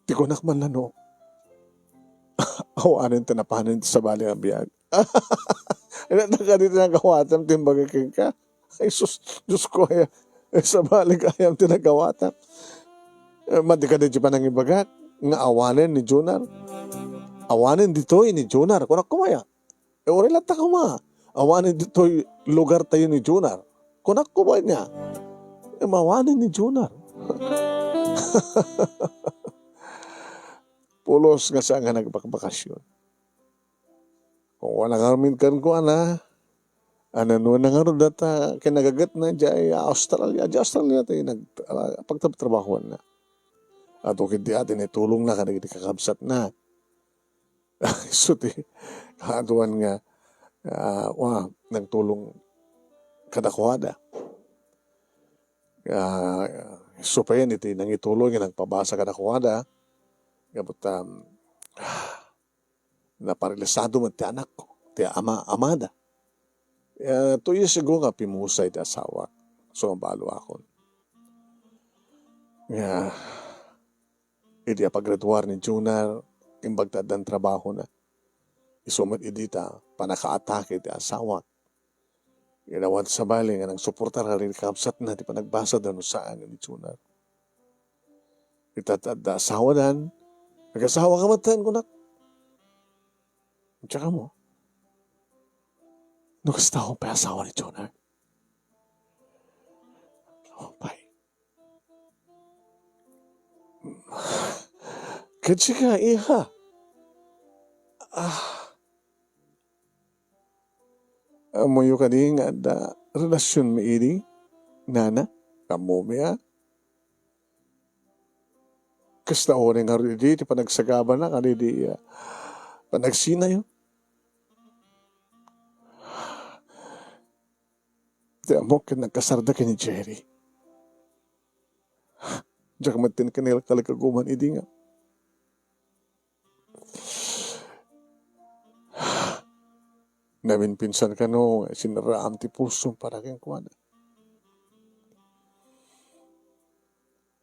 Ti kunak man la no, awanen ti napanen ti sabali nga biag. Ina, ta kadi ti nagawatam ti imbaga kenka. Ay, sus, Diyos ko, aya. Ay, sabali gayam ti nagawatam. Eh, madi kadi ti panangibagak nga awanen ni Junar. Awanen ditoy ni Junar. Kunak koma aya. Eh, uray latta koma. Awanen ditoy lugar tayo ni Junar. Kunak koma aya. Eh, mawanen ni Junar. Pulos nga saan nga nagbakbakasyon. Kung wala nga amin kan kuana, ano, no, nangarod data kinagagatna diay Australia, diay Australia tayo nag-, ah, pagtrabahuan na. At ukit di atin, itulong na kadagiti kakabsat na. Isu ti kaaduan nga, ah, wa, nagtulong kadakuada. Ah, isu payen iti nangituloy nga nagpabasa kadakuada. Gapu ta, um, naparalisado met ti anakko, ti ama-, amada. Ah, two years ago nga pimusay ti asawak. Sumabali akon. Nga, idi apaggraduar ni Junar, imbag ta addan trabahona. Isu met idi ta panakaatake ti asawak. Inawan sabali nga nagsuportar kadagiti kakabsatna ti panagbasada no saan nga ni Junar. Ita ta adda asawadan, nagasawa ka met ten, kunak. Tsaka mo, no kasta pay asawa ni Junar. Apay. Ket sika, iha? Ah, ammoyo kadi nga adda relasionmi idi, nana? Ammomi a. Kasta uray ngarud idi ti panagsagabana kadidi, ah, panagsinayo. Ti ammok ket nagkasarda ken ni Jerry. Diak met ti nakalikaguman idi nga naminpinsan kano nga sinaraam ti pusom para kenkuana.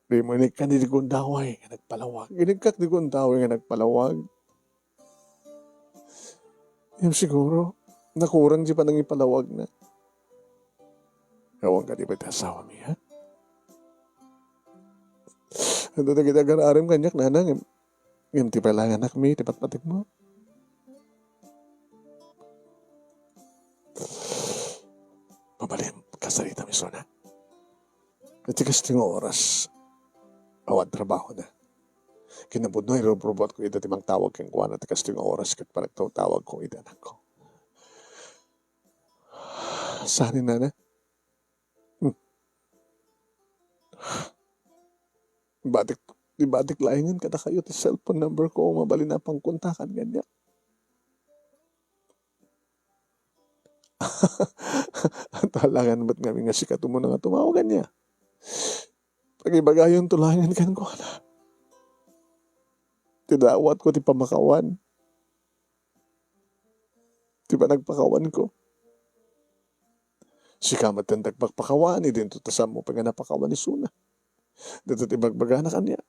Rimuinikkan idi gundaway nga nagpalawag. Inikkak di gundaway nga nagpalawag. Ngem siguro, nakurang ti panangipalawagna. Awan kadi pay ti asawami, ha? Adu dagiti agar-aram kaniak, nana, ngem, ngem ti pay la nga anakmi, ti patpategmo. Mabalin, kasaritam isuna. Iti kastoy nga oras, awan trabahona. Kinapudno, irubrubuatko ida ti mangtawag kenkuana ti kastoy nga oras ket panagtawtawagko iti anakko. Saan ni nana? Hmm. Ibatik, ibatik laengen kadakayo ti cellphone number ko, mabalin a pangkontakan kaniak. Talagan met ngamin nga sikato man nga tumawag kaniak. Pagibagayonto laengen kenkuana ti dawatko ti pamakawan. Ti panagpakawanko. Sika met ti agpakpakawan, idinto ta sammo pay nga napakawan isuna. Daytoy ti ibagbagana kaniak.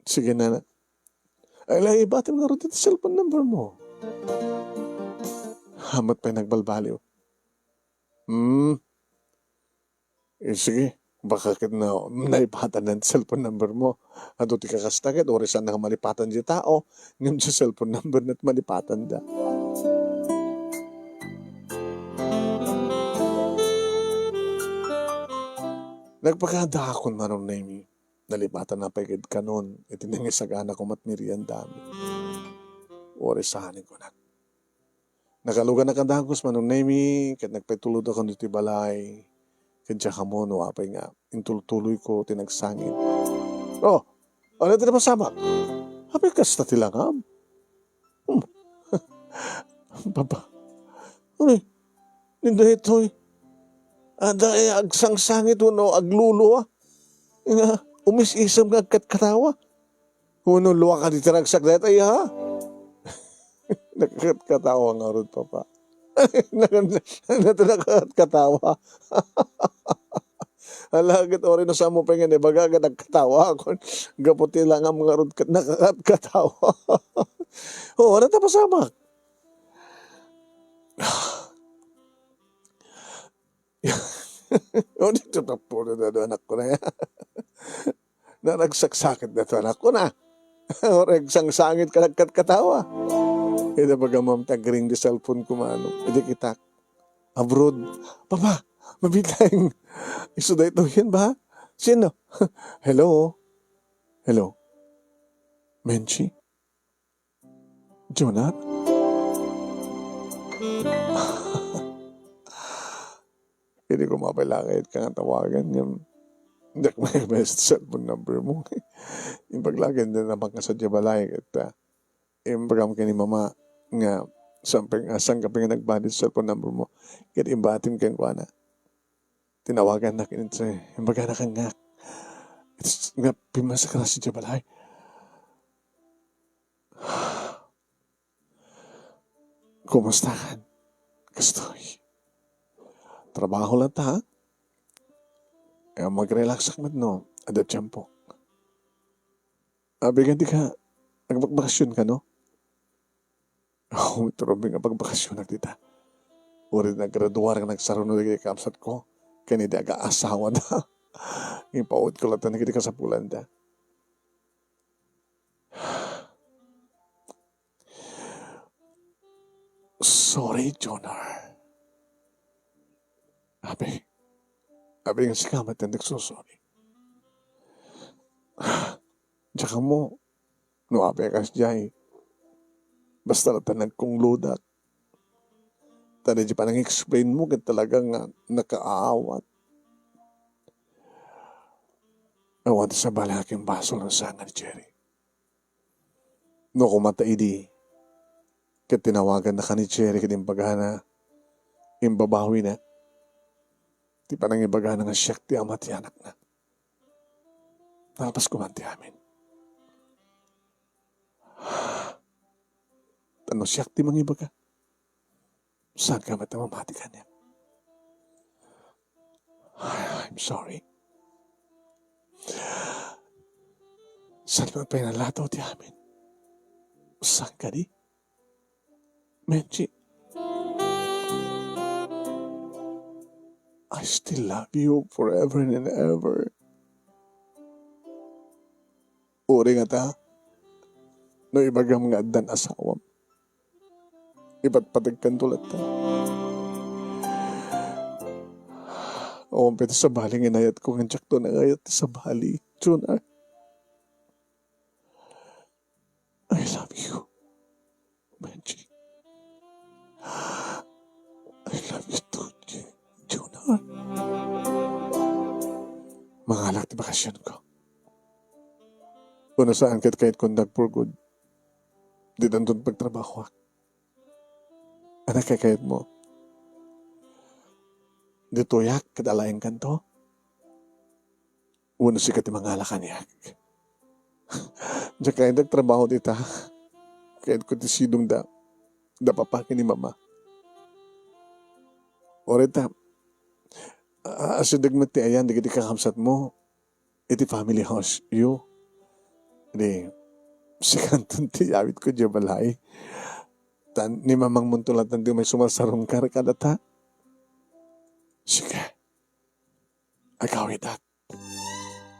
Sige, nana. Ay, la, ibatim ngarud ti cellphone number mo. Ammok pay nagbalbaliw. Hmm. Eh, sige, baka ket na, naipatan ti cellphone number mo. Adu ti kakasta ket, uray saan nga malipatan ti tao, ngem ti cellphone number na ti malipatanda. Nagpakadaakon, Manong Nemi. Nalipatanna pay ket kanon iti nangisaganako met meriendami. Uray saan, kunak. Nakalugannak a dagus, Manong Nemi, ket nagpaitulodakon iti balay. Ket diak ammo no apay nga intultuloyko ti nagsangit. Oh, ania ti napasamak? Apay kasta ti langam? Hmm. Baba. Uy, ni daytoy. Adda, eh, agsangsangit wenno aglulua. Nga, umis-isem nga agkatkatawa. Wenno lua kadi ti ragsak dayta, iya, ha? Nagkatkatawa ngarud, Papa. Nagkatkatawa. Ala, ket uray no sammo pay nga ibaga, ket nagkatawa ako. Gapu ti langam ngarud ket nagkatkatawa. Oo, ano ta pasamak? O, dito na po na, ano, anak ko na yan. Naragsaksakit na to, anak ko na. Uray agsangsangit ka nagkatkatawa. Ita baga, ma'am, tagring di cellphone ko, mano. Idi kita, abroad. Papa, mabitang. Isu daytoyen ba? Sino? Hello? Hello? Menchi? Jonah? Idi ko mapalangit ka nga tawagan, ngem diak maibes ti cellphone number mo. Imbag la ket dina pakasadia balay ket, ah, imbagam ken ni mama nga saan pay nga, saan ka pay nga nagbalin ti cellphone number mo. Ket ibatim kenkuana. Tinawagannak iti imbagana kaniak. It's nga pimmasakra sadiay balay. Kumusta kan? Kastoy. Trabaho latta, ha? Eh, mag-relaxak met no adda tiempo. Abi, ket dika agbakbakasyon kano? Oh, turubing a pagbakasyonak dita. Uray naggraduar nga nagsaruno dagiti kabsatko ken idi agaasawada. Ipautko latta dagiti kasapulanda. Sorry, Jonar. Abi, abi nga sika met ti nagsusorry. Diak ammo no apay a kasdiay. Basta latta nagkunglodak. Ta daydi panang-explain mo ket talaga nga nakaawat. Awan ti sabali nga kimbasol no saan nga ni Cherry. No kumata idi, ket tinawagannaka ni Cherry ket imbagana, imbabawina ti panangibagana nga siak ti ama ti anakna. Nalpas koma ti amin. Ta no siak ti mangibaga, saanka met a mamati kaniak. I'm sorry. Saan met pay nalataw ti amin? Saan kadi? Menchi, I still love you forever and ever. Uray ngata, no ibagam nga addan asawam, ipatpategkanto latta. Awan pay ti sabali nga inayatko, ngem diakto naayat ti sabali, Jun, ah. I love you, Menchi. I love you too, J-, Junior. Mangalak ti bakasionko. Wenno saan ket kayatkon nag-for good. Ditanton pagtrabahoak. Ania ti kaykayatmo? Ditoyak ket alaenkanto? Wenno sika ti mangala kaniak? Diak kayat ti agtrabaho dita. Kayatko ti sidongda, da papa ken ni mama. Uray ta, a-, asideg met ti ayan dagiti kakabsatmo iti family house yo. Di, sikanton ti awitko diay balay. Ta ni mamangmonto latta ti umay sumarsarungkar kadata. Sige. Agawidak.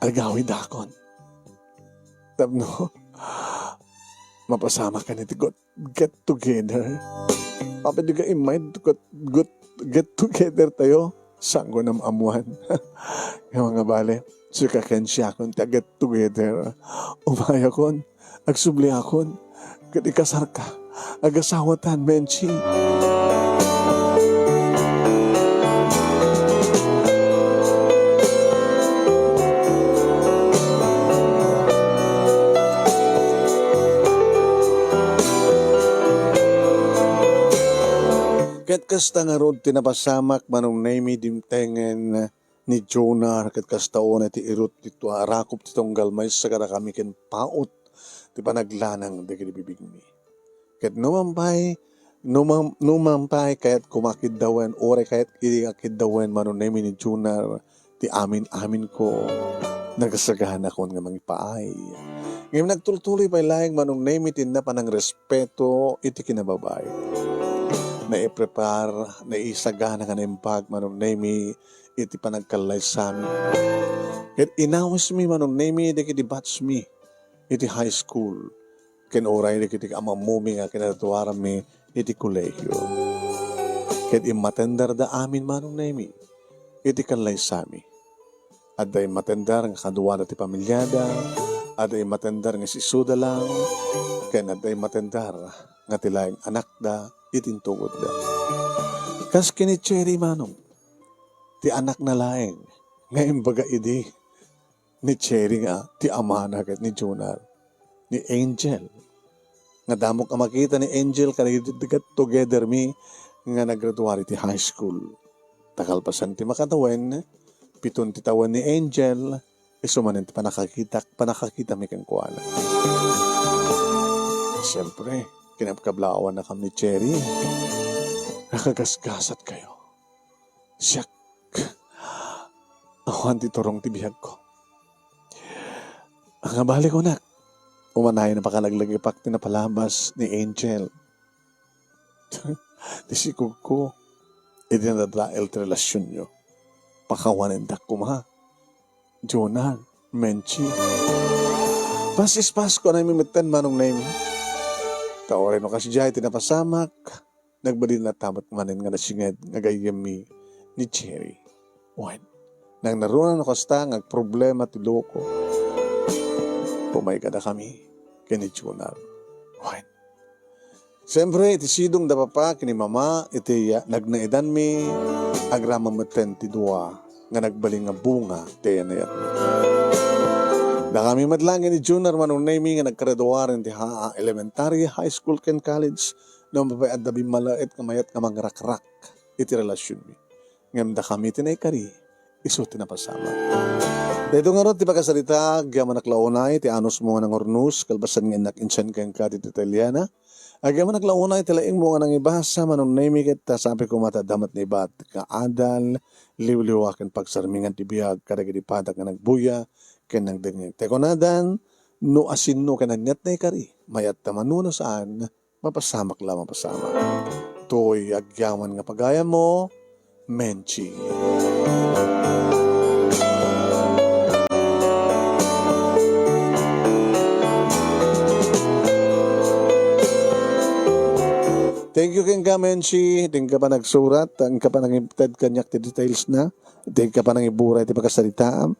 Agawidakon. Tapno mapasamak ken iti got-, get together. Apay diyo nga immay got-, got-, get together tayo? Saanko nga am-ammoan. Nga mga bale, sika ken siakon ti get together. Umayakon. Agsubliakon ket ikasarka. Agasawatan, Menchi. Ket kasta ngarud ti napasamak, Manong Nemy, dimtengen ni Jonar, ket kasta unay ti irut ti tua a rakup ti tunggal maysa kadakami ken paut ti panaglanang dagiti bibigmi. Ket numan pay, numan, numan pay kayatko nga kiddawen, uray kayat idi nga kiddawen, Manong Nemy, ni Jonar, ti amin-aminko, nagasaganakon nga mangipaay. Ngem nagtultuloy pay laeng, Manong Nemy, ti inna panangrespeto iti kinababay. Naiprepar, naisagana nga naimbag, Manong Nemy, iti panagkallaysami. Ket inawismi, Manong Nemy, dagiti batchmi iti high school, ken uray dagiti am-ammomi nga kinatuaranmi iti kolehiyo. Ket immatenderda amin, Manong Nemy, iti kallaysami. Adda immatender nga kaduada ti pamiliada, adda immatender nga isu-isuda lang, ken adda immatender nga ti laeng anakda iti intugodda. Kas ken ni Cherry, Manong, ti anakna laeng nga imbaga idi ni Cherry nga ti amana ket ni Jonar, ni Angel. Nga damok a makita ni Angel kadagiti get together mi nga naggraduar iti high school. Ta kalpasan ti makatawen, piton ti tawen ni Angel, isu manen ti pannakakitak, pannakakitami kenkuana. Siempre, kinabkablaawanakami ni Cherry. Nakagasgasatkayo. Siak, awan ti turong ti biagko. Nga bale kunak, umanayon a pakalaglagipak ti napalabas ni Angel. Ti sikogko, idi nadadael ti relasionyo, pakawanendak koma. Jonar, Menchi. Paspas, kuanami metten, Manong Nemy. Ta uray no kasdiay ti napasamak, nagbalin latta met manen nga nasinged nga gayyemmi ni Cherry. Wen, nangnaruna no kasta nga agproblema ti loko. Umay kadakami ken ni Junar. Wen. Siyempre, iti sidong da papa ken ni mama, iti, ah, nagnaedanmi, agraman metten ti dua nga nagbalin nga bunga ti ayanayatmi. Dakami met laeng ni Junar, Manong Nemy, nga naggraduaren ti ha-, elementary, high school, ken college, no mapay adda bimmalaet nga mayat nga mangrakrak iti relasionmi. Ngem dakami ti naikari, isu ti napasamak. Daytoy ngarud ti pakasarita, agyamanak la unay ti anusmo nga nangurnos, kalpasan nga innak insyan kenka ti detalye na. Agyamanak la unay ti laingmo nga nangibasa, Manong Nemy, ket ta sapay koma ta adda met naibaat nga adal, liwliwa ken pagsarmingan ti biag kadagiti padak nga nagbuya ken nagdengngeg. Ti kunadan, no asinno ken ania ti naikari, mayat ta mano no saan, mapasamak la, mapasamak. Toy agyaman nga pagayammo, Menchi. Thank you kenka, Menchi. Diak panagsurat, diak panangited kaniak ti details na. Diak panangiburay ti pakasaritaam.